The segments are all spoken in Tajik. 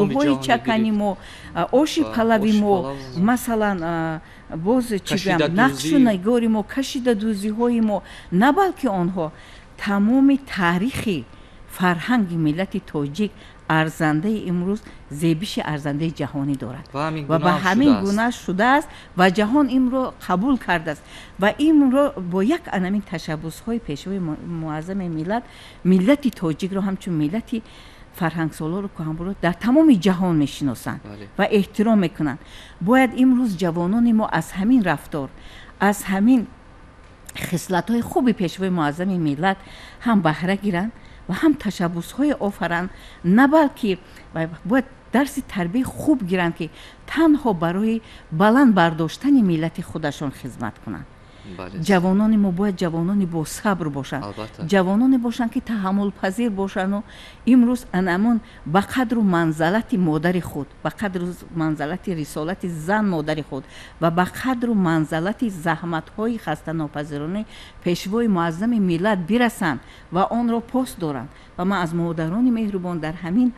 Гулҳои чакани мо, оши палави мо, масалан, боз чӣ гӯям, нақшу нигори мо, кашидадӯзиҳои мо, на балки онҳо, тамоми таърихи фарҳанги миллати тоҷик арзандаи имрӯз зебиши арзандаи ҷаҳонӣ дорад ва ба ҳамин гуна шудааст ва ҷаҳон инро қабул кардааст ва инро бо як анамин ташаббусҳои пешвои муаззами миллат, миллати тоҷикро ҳамчун миллати фарҳангсолору кӯҳанбуро дар тамоми ҷаҳон мешиносанд ва эҳтиром мекунанд. Бояд имрӯз ҷавонони мо аз ҳамин рафтор, аз ҳамин хислатҳои хуби пешвои муаззами миллат ҳам баҳра гиранд ва ҳам ташаббусҳое офаранд, на балки бояд дарси тарбияи хуб гиранд, ки танҳо барои баланд бардоштани миллати худашон хизмат кунанд. Ҷавонони мо бояд ҷавонони босабр бошанд, ҷавононе бошанд, ки таҳаммулпазир бошанду имрӯз анамон ба қадру манзалати модари худ, ба қадру манзалати рисолати зан модари худ ва ба қадру манзалати заҳматҳои хастанопазиронаи пешвои муаззами миллат бирасанд ва онро пос доранд. Ва ман аз модарони меҳрубон дар ҳамин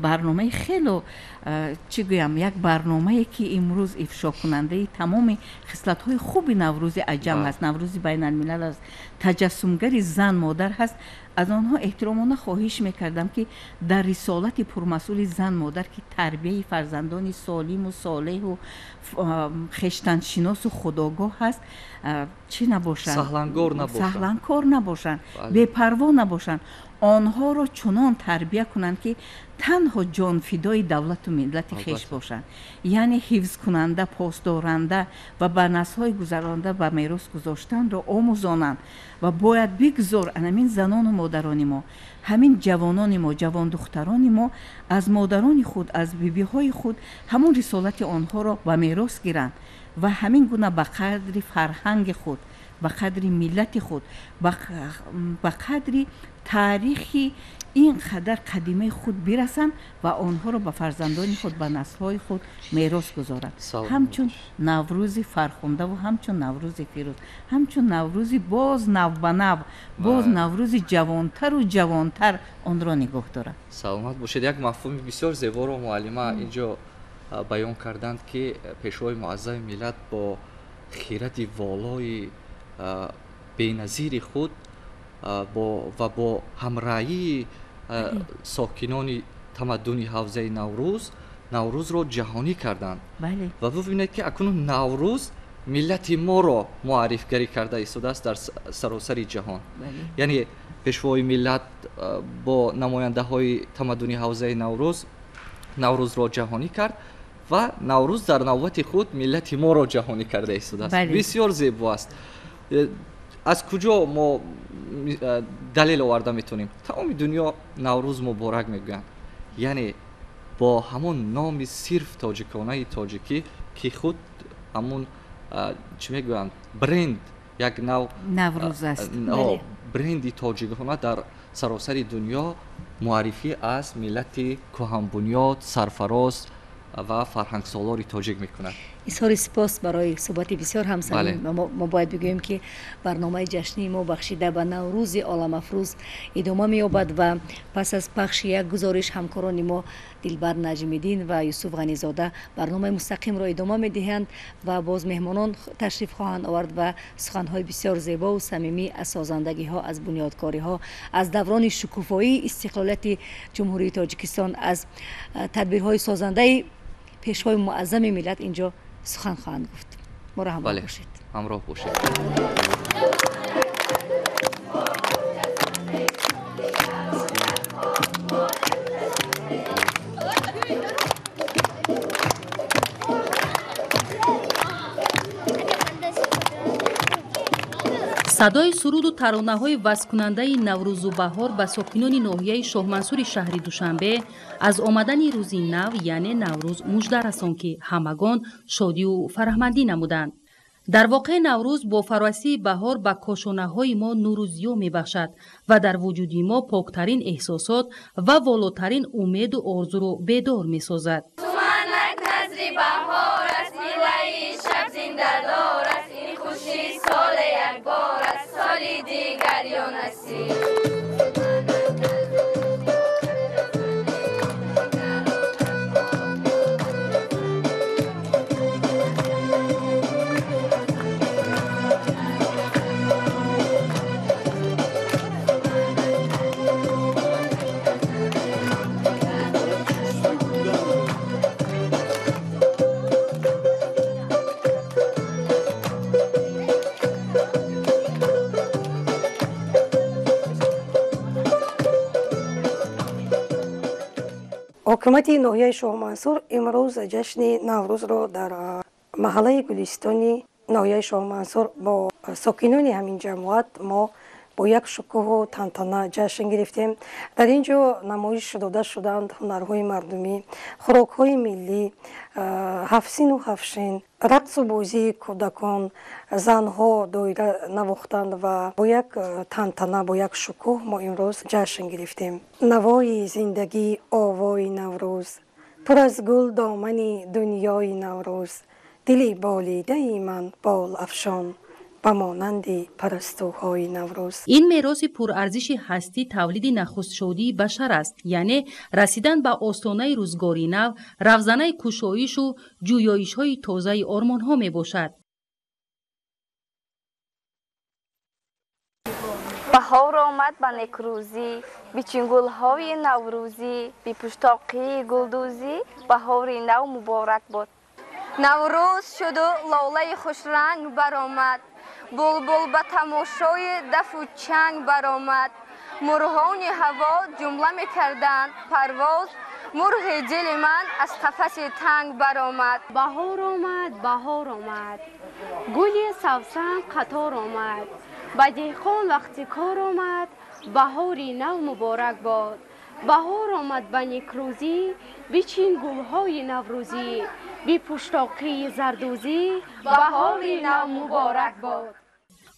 барномаи хело, чӣ гӯям, як барномае, ки имрӯз ифшокунандаи тамоми хислатҳои хуби Наврӯзи аҷам ҳаст, Наврӯзи байналмилал аст, таҷассумгари зан модар ҳаст, аз онҳо эҳтиромона хоҳиш мекардам, ки дар рисолати пурмасъули зан модар, ки тарбияи фарзандони солиму солеҳу хештаншиносу худогоҳ ҳаст, чӣ набошанд? Саҳланкор набошанд, бепарво набошанд, онҳоро чунон тарбия кунанд, ки танҳо ҷонфидои давлату миллати хеш бошанд, яъне ҳифзкунанда, посдоранда ва ба наслҳои гузаронда ба мерос гузоштанро омӯзонанд. Ва бояд бигзор анамин занону модарони мо, ҳамин ҷавонони мо, ҷавондухтарони мо аз модарони худ, аз бибиҳои худ ҳамон рисолати онҳоро ба мерос гиранд ва ҳамин гуна ба қадри фарҳанги худ, ба қадри миллати худ, ба қадри таърихи ин қадар қадимаи худ бирасанд ва онҳоро ба фарзандони худ, ба наслҳои худ мерос гузоранд, ҳамчун Наврӯзи фархундаву ҳамчун Наврӯзи фирӯз, ҳамчун Наврӯзи боз навбанав, боз Наврӯзи ҷавонтару ҷавонтар онро нигоҳ дорад. Саломат бошед. Як мафҳуми бисёр зеборо муаллима инҷо баён карданд, ки пешвои муаззами миллат бо хиради волои беназири худ ва бо ҳамраҳии сокинони тамаддуни ҳавзаи Наврӯз Наврӯзро ҷаҳонӣ карданд. Ва бубинед, ки акнун Наврӯз миллати моро муаррифгарӣ карда истодааст дар саросари ҷаҳон. Яъне пешвои миллат бо намояндаҳои тамаддуни ҳавзаи Наврӯз Наврӯзро ҷаҳонӣ кард ва Наврӯз дар навбати худ миллати моро ҷаҳонӣ карда истодааст. Бисёр зебо аст. Аз куҷо мо далел оварда метавонем? Тамоми дунё Наврӯз муборак мегӯянд, яъне бо ҳамон номи сирф тоҷиконаи тоҷикӣ, ки худ ҳамон, чӣ мегӯянд, бренд, як нав Наврӯз аст, бренди тоҷикона дар саросари дунё муаррифӣ аз миллати кӯҳанбунёд, сарфароз ва фарҳангсолори тоҷик мекунад. Изҳори сипос барои суҳбати бисёр ҳамсамим. Мо бояд бигӯем, ки барномаи ҷашнии мо бахшида ба Наврӯзи оламафрӯз идома меёбад ва пас аз пахши як гузориш ҳамкорони мо Дилбар Наҷмиддин ва Юсуф Ғанизода барномаи мустақимро идома медиҳанд ва боз меҳмонон ташриф хоҳанд овард ва суханҳои бисёр зебову самимӣ аз созандагиҳо, аз бунёдкориҳо, аз даврони шукуфоии истиқлолияти Ҷумҳурии Тоҷикистон, аз тадбирҳои созандаи пешвои муаззами миллат инҷо сухан хоҳанд гуфт. Моро ҳамроҳ бошед. Ҳамроҳ бошед. Садои суруду таронаҳои вазкунандаи Наврӯзу баҳор ба сокинони ноҳияи Шоҳмансури шаҳри Душанбе аз омадани рӯзи нав, яъне Наврӯз, мужда расон, ки ҳамагон шодию фараҳмандӣ намуданд. Дар воқеъ, Наврӯз бо фаросии баҳор ба кошонаҳои мо нуру зиё мебахшад ва дар вуҷуди мо поктарин эҳсосот ва волотарин умеду орзуро бедор месозад. Дигар ё насиб. Ҳокимияти ноҳияи Шоҳмансур имрӯз ҷашни Наврӯзро дар маҳаллаи Гулистони ноҳияи Шоҳмансур бо сокинони ҳамин ҷамоат мо бо як шукӯҳу тантана ҷашн гирифтем. Дар ин ҷо намоиш дода шуданд ҳунарҳои мардумӣ, хӯрокҳои миллӣ, ҳафсину ҳафшин, рақсу бозии кӯдакон, занҳо доира навохтанд ва бо як тантана, бо як шукӯҳ мо имрӯз ҷашн гирифтем. Навои зиндагӣ овои Наврӯз, пур аз гул домани дунёи Наврӯз, дили болидаи ман бол афшон ба монанди парастуҳои Наврӯз. Ин мероси пурарзиши ҳастӣ тавлиди нахустшодии башар аст, яъне расидан ба остонаи рӯзгори нав, равзанаи кушоишу ҷӯёишҳои тозаи ормонҳо мебошад. Баҳор омад ба некрӯзӣ, бичингулҳои наврӯзӣ, бипуштоқии гулдӯзӣ, баҳори нав муборак бод. Наврӯз шуду лолаи хушранг баромад, булбул ба тамошои дафу чанг баромад, мурғони ҳаво ҷумла мекарданд парвоз, мурғи дили ман аз қафаси танг баромад. Баҳор омад, баҳор омад, гули савсан қатор омад, ба деҳқон вақти кор омад, баҳори нав муборак бод. Баҳор омад ба некрӯзӣ, бичин гулҳои наврӯзӣ, бипуштоқии зардӯзӣ, баҳори нав муборак бод.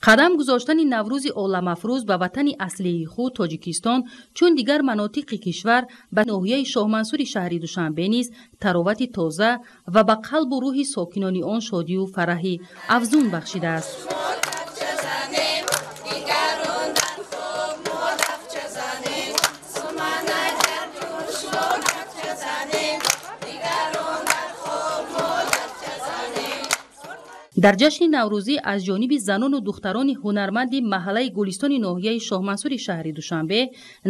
Қадам гузоштани Наврӯзи оламафрӯз ба ватани аслии худ Тоҷикистон, чун дигар манотиқи кишвар, ба ноҳияи Шоҳмансури шаҳри Душанбе низ таровати тоза ва ба қалбу рӯҳи сокинони он шодию фараҳӣ афзун бахшидааст. Дар ҷашни Наврӯзӣ аз ҷониби занону духтарони ҳунарманди маҳаллаи Гулистони ноҳияи Шоҳмансури шаҳри Душанбе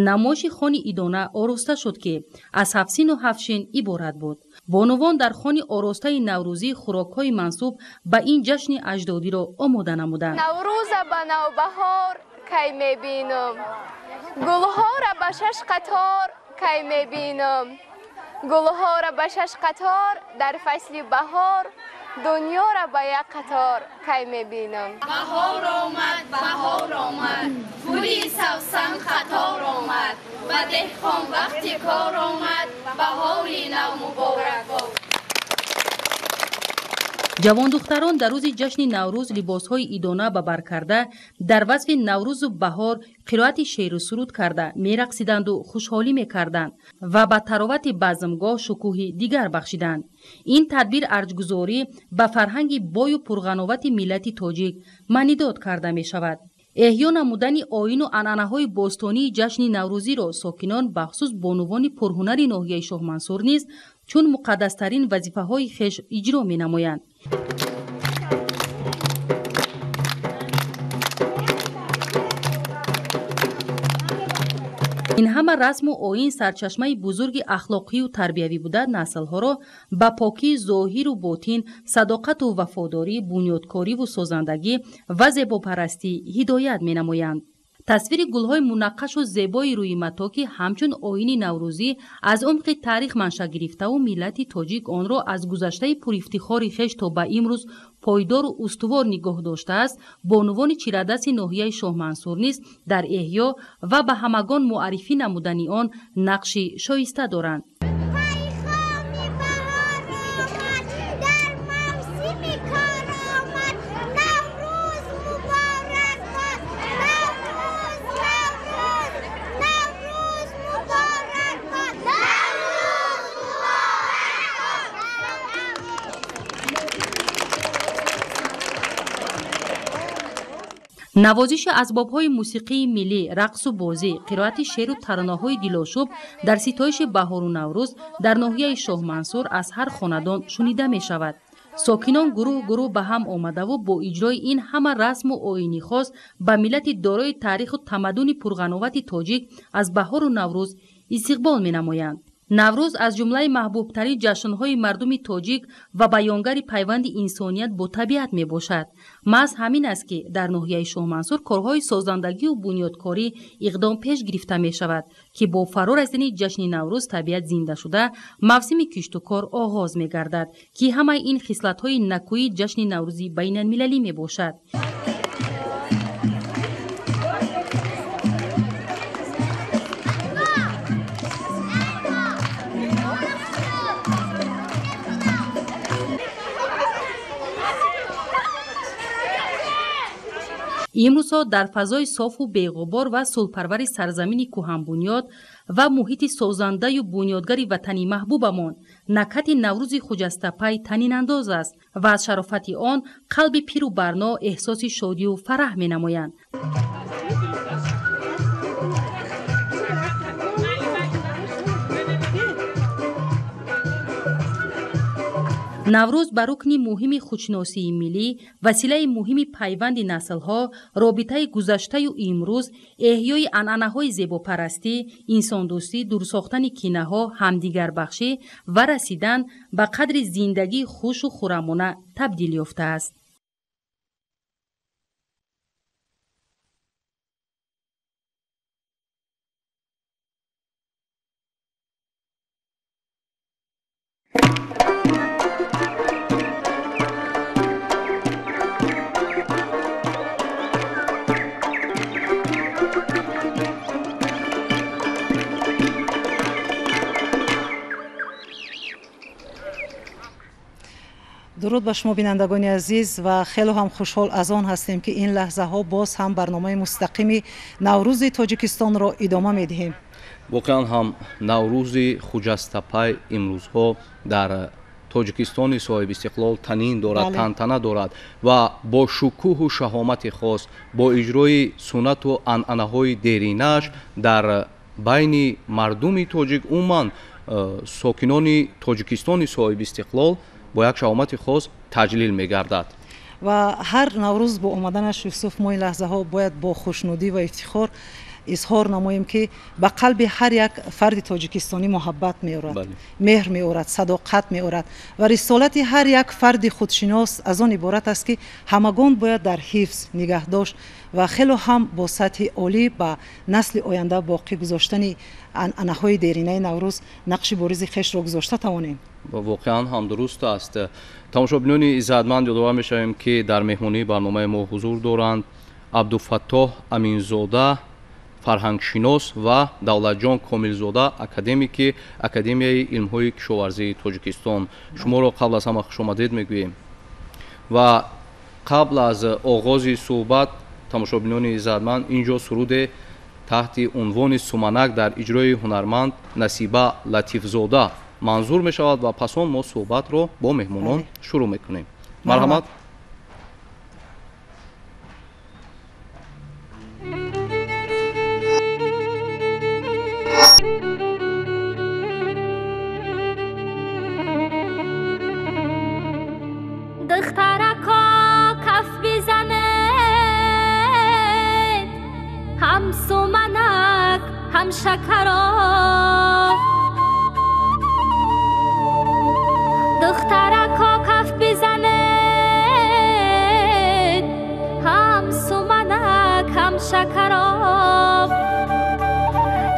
намоиши хони идона ороста шуд, ки аз ҳафсину ҳафшин иборат буд. Бонувон дар хони оростаи наврӯзӣ хӯрокҳои мансуб ба ин ҷашни аҷдодиро омода намуданд. Наврӯза ба навбаҳор кай мебинам, гулҳора ба шаш қатор кай мебинам, гулҳора ба шаш қатор дар фасли баҳор, дунёра ба як қатор кай мебинам. Баҳор омад, баҳор омад, гули савсан қатор омад, ба деҳқон вақти кор омад, баҳори нав муборак бод. Ҷавондухтарон дар рӯзи ҷашни Наврӯз либосҳои идона ба бар карда, дар васфи Наврӯзу баҳор қироати шеъру суруд карда мерақсиданду хушҳолӣ мекарданд ва ба таровати базмгоҳ шукӯҳи дигар бахшиданд. Ин тадбир арҷгузорӣ ба фарҳанги бою пурғановати миллати тоҷик маънидод карда мешавад. Эҳё намудани оину анъанаҳои бостонии ҷашни наврӯзиро сокинон, бахусус бонувони пурҳунари ноҳияи Шоҳмансур низ чун муқаддастарин вазифаҳои хеш иҷро менамоянд. Ин ҳама расму оин сарчашмаи бузурги ахлоқию тарбиявӣ буда, наслҳоро ба покии зоҳиру ботин, садоқату вафодорӣ, бунёдкориву созандагӣ ва зебопарастӣ ҳидоят менамоянд. Тасвири гулҳои мунаққашу зебои рӯи матоъ, ки ҳамчун оини наврӯзӣ аз умқи таърих манша гирифтаву миллати тоҷик онро аз гузаштаи пурифтихори хеш то ба имрӯз пойдору устувор нигоҳ доштааст, бонувони чирадасти ноҳияи Шоҳмансур низ дар эҳё ва ба ҳамагон муаррифӣ намудани он нақши шоиста доранд. Навозиши асбобҳои мусиқии миллӣ, рақсу бозӣ, қироати шеъру таронаҳои дилошуб дар ситоиши баҳору наврӯз дар ноҳияи Шоҳмансур аз ҳар хонадон шунида мешавад. Сокинон гурӯҳ гурӯҳ ба ҳам омадаву бо иҷрои ин ҳама расму оини хос ба миллати дорои таъриху тамаддуни пурғановати тоҷик аз баҳору наврӯз истиқбол менамоянд. Наврӯз аз ҷумлаи маҳбубтарин ҷашнҳои мардуми тоҷик ва баёнгари пайванди инсоният бо табиат мебошад. Маҳз ҳамин аст, ки дар ноҳияи Шоҳмансур корҳои созандагию бунёдкорӣ иқдом пеш гирифта мешавад, ки бо фаро расидани ҷашни Наврӯз табиат зинда шуда, мавсими киштукор оғоз мегардад, ки ҳамаи ин хислатҳои накӯии ҷашни Наврӯзи байналмилалӣ мебошад. Имрӯзҳо дар фазои софу беғубор ва сулҳпарвари сарзамини кӯҳанбунёд ва муҳити созандаю бунёдгари ватани маҳбубамон накҳати Наврӯзи хуҷастапай танинандоз аст ва аз шарофати он қалби пиру барно эҳсоси шодию фараҳ менамоянд. Наврӯз ба рукни муҳими худшиносии миллӣ, василаи муҳими пайванди наслҳо, робитаи гузаштаю имрӯз, эҳёи анъанаҳои зебопарастӣ, инсондӯстӣ, дурсохтани кинаҳо, ҳамдигарбахшӣ ва расидан ба қадри зиндагии хушу хурамона табдил ёфтааст. Дуруд ба шумо, бинандагони азиз, ва хеле ҳам хушҳол аз он ҳастем, ки ин лаҳзаҳо боз ҳам барномаи мустақими Наврӯзи Тоҷикистонро идома медиҳем. Воқеан ҳам Наврӯзи хуҷастапай имрӯзҳо дар Тоҷикистони соҳибистиқлол танин дорад, тантана дорад ва бо шукӯҳу шаҳомати хос, бо иҷрои суннату анъанаҳои деринаш дар байни мардуми тоҷик, умуман сокинони Тоҷикистони соҳибистиқлол бо як шаҳомати хос таҷлил мегардад. Ва ҳар Наврӯз бо омаданаш, Юсуф, мо ин лаҳзаҳо бояд бо хушнудӣ ва ифтихор изҳор намоем, ки ба қалби ҳар як фарди тоҷикистонӣ муҳаббат меорад, меҳр меорад, садоқат меорад ва рисолати ҳар як фарди худшинос аз он иборат аст, ки ҳамагон бояд дар ҳифз, нигаҳдошт ва хело ҳам бо сатҳи олӣ ба насли оянда боқӣ гузоштани анъанаҳои деринаи Наврӯз нақши боризи хешро гузошта тавонем. Воқеан ҳам дуруст аст. Тамошобинони иззатманд, ёдовар мешавем, ки дар меҳмонии барномаи мо ҳузур доранд Абдуфаттоҳ Аминзода, фарҳангшинос, ва Давлатҷон Комилзода, академики Академияи илмҳои кишоварзии Тоҷикистон. Шуморо қабл аз ҳама хушомадед мегӯем ва қабл аз оғози суҳбат, тамошобинони иззатманд, ин ҷо суруде таҳти унвони «Суманак» дар иҷрои ҳунарманд Насиба Латифзода манзур мешавад ва пас он мо суҳбатро бо меҳмонон шурӯъ мекунем. Марҳамат. Духтарако каф бизанед, ҳам суманак, ҳам шакароб. Духтарако каф бизанед, ҳам суманак, ҳам шакароб.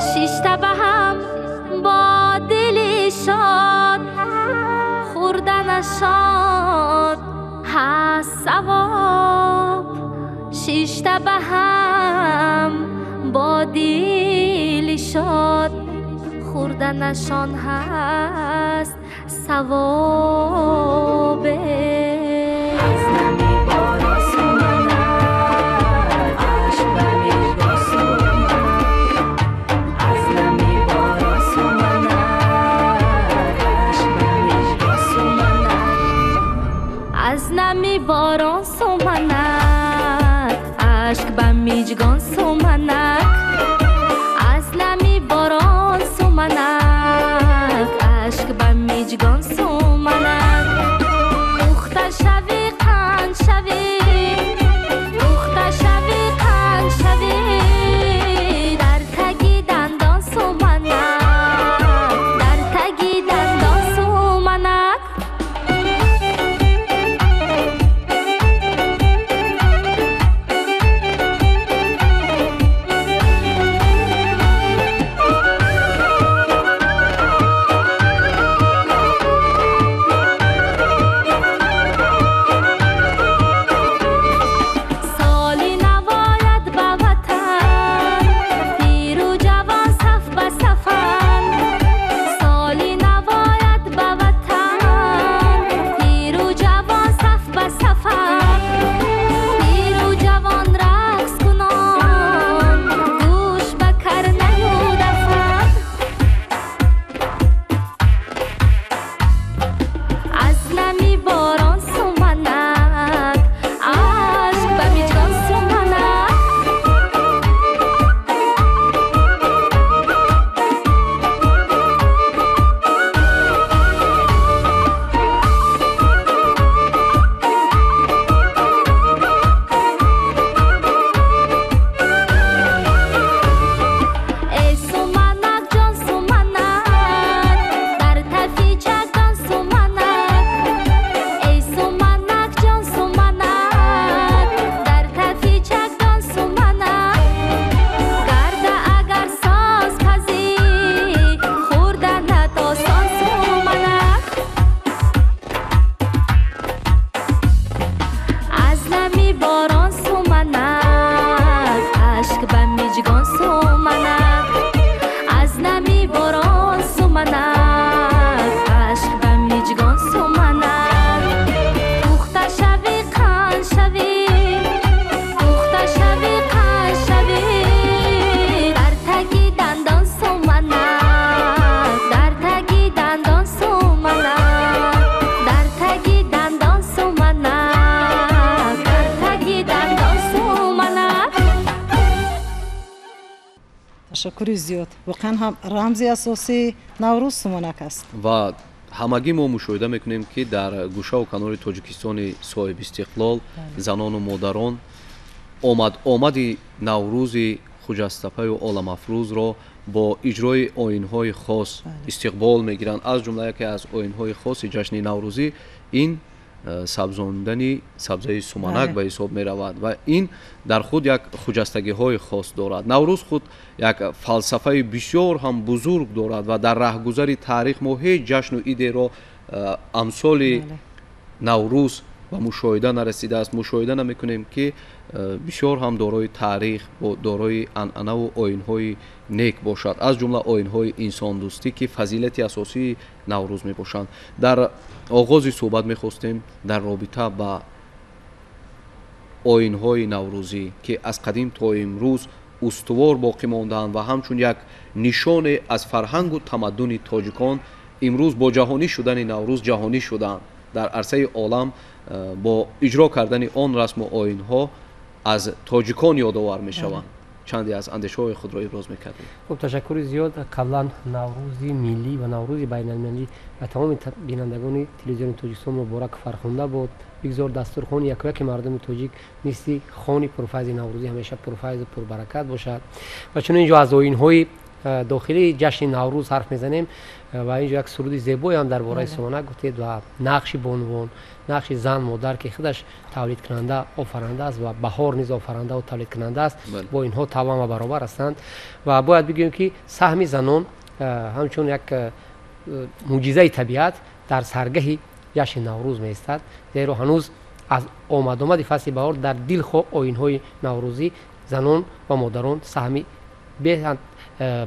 Шишта ба ҳам бо дили шод, хӯрданашон ҳаст савоб. Шишта ба ҳам бо дили шод, хӯрданашон ҳаст савобе. Аз нами борон суманак, ашк ба миҷгон суманак. Аз нами борон суманак, ашк ба миҷгон суманак. Пухта шавӣ, қанд шавӣ, пухта шавӣ, қанд шавӣ, дар таги дандон суманак, дар Ташаккури зиёд. Воқеан ҳам рамзи асосии Наврӯз суманак аст. Ва ҳамагӣ мо мушоҳида мекунем, ки дар гӯшаву канори Тоҷикистони соҳибистиқлол занону модарон омади Наврӯзи хуҷастапаю оламафрӯзро бо иҷрои оинҳои хос истиқбол мегиранд. Аз ҷумла яке аз оинҳои хоси ҷашни наврӯзӣ ин сабзондани сабзаи суманак ба ҳисоб меравад ва ин дар худ як хуҷастагиҳои хос дорад. Наврӯз худ як фалсафаи бисёр ҳам бузург дорад ва дар раҳгузари таърих мо ҳеҷ ҷашну идеро амсоли Наврӯз ба мушоҳида нарасидааст. Мушоҳида намекунем, ки бисёр ҳам дорои таърих, дорои анъанаву оинҳои нек бошад, аз ҷумла оинҳои инсондӯстӣ, ки фазилати асосии Наврӯз мебошанд. Дар оғози суҳбат мехостем дар робита ба оинҳои наврӯзӣ, ки аз қадим то имрӯз устувор боқӣ мондаанд ва ҳамчун як нишоне аз фарҳангу тамаддуни тоҷикон имрӯз бо ҷаҳонӣ шудани Наврӯз ҷаҳонӣ шуданд, дар арсаи олам бо иҷро кардани он расму оинҳо аз тоҷикон ёдовар мешаванд. Чанде аз андешаҳои худро иброз мекардем. Хуб, ташаккури зиёд. Қаблан Наврӯзи миллӣ ва Наврӯзи байналмилалӣ ба тамоми бинандагони телевизиони Тоҷикистон мубораку фархунда буд. Бигзор дастурхони якояки мардуми тоҷик мисли хони пурфайзи наврӯзӣ ҳамеша пурфайзу пурбаракат бошад. Ва чун ин ҷо аз оинҳои дохилии ҷашни Наврӯз ҳарф мезанем ва инҷо як суруди зебое ҳам дар бораи суманак гуфтед ва нақши бонувон, нақши зан, модар, ки худаш тавлидкунанда, офаранда аст ва баҳор низ офарандаву тавлидкунанда аст, бо инҳо тавам ва баробар ҳастанд. Ва бояд бигӯем, ки саҳми занон ҳамчун як мӯъҷизаи табиат дар саргаҳи ҷашни Наврӯз меистад, зеро ҳанӯз аз омадомади фасли баҳор дар дилхоҳ оинҳои наврӯзӣ занон ва модарон саҳми беҳад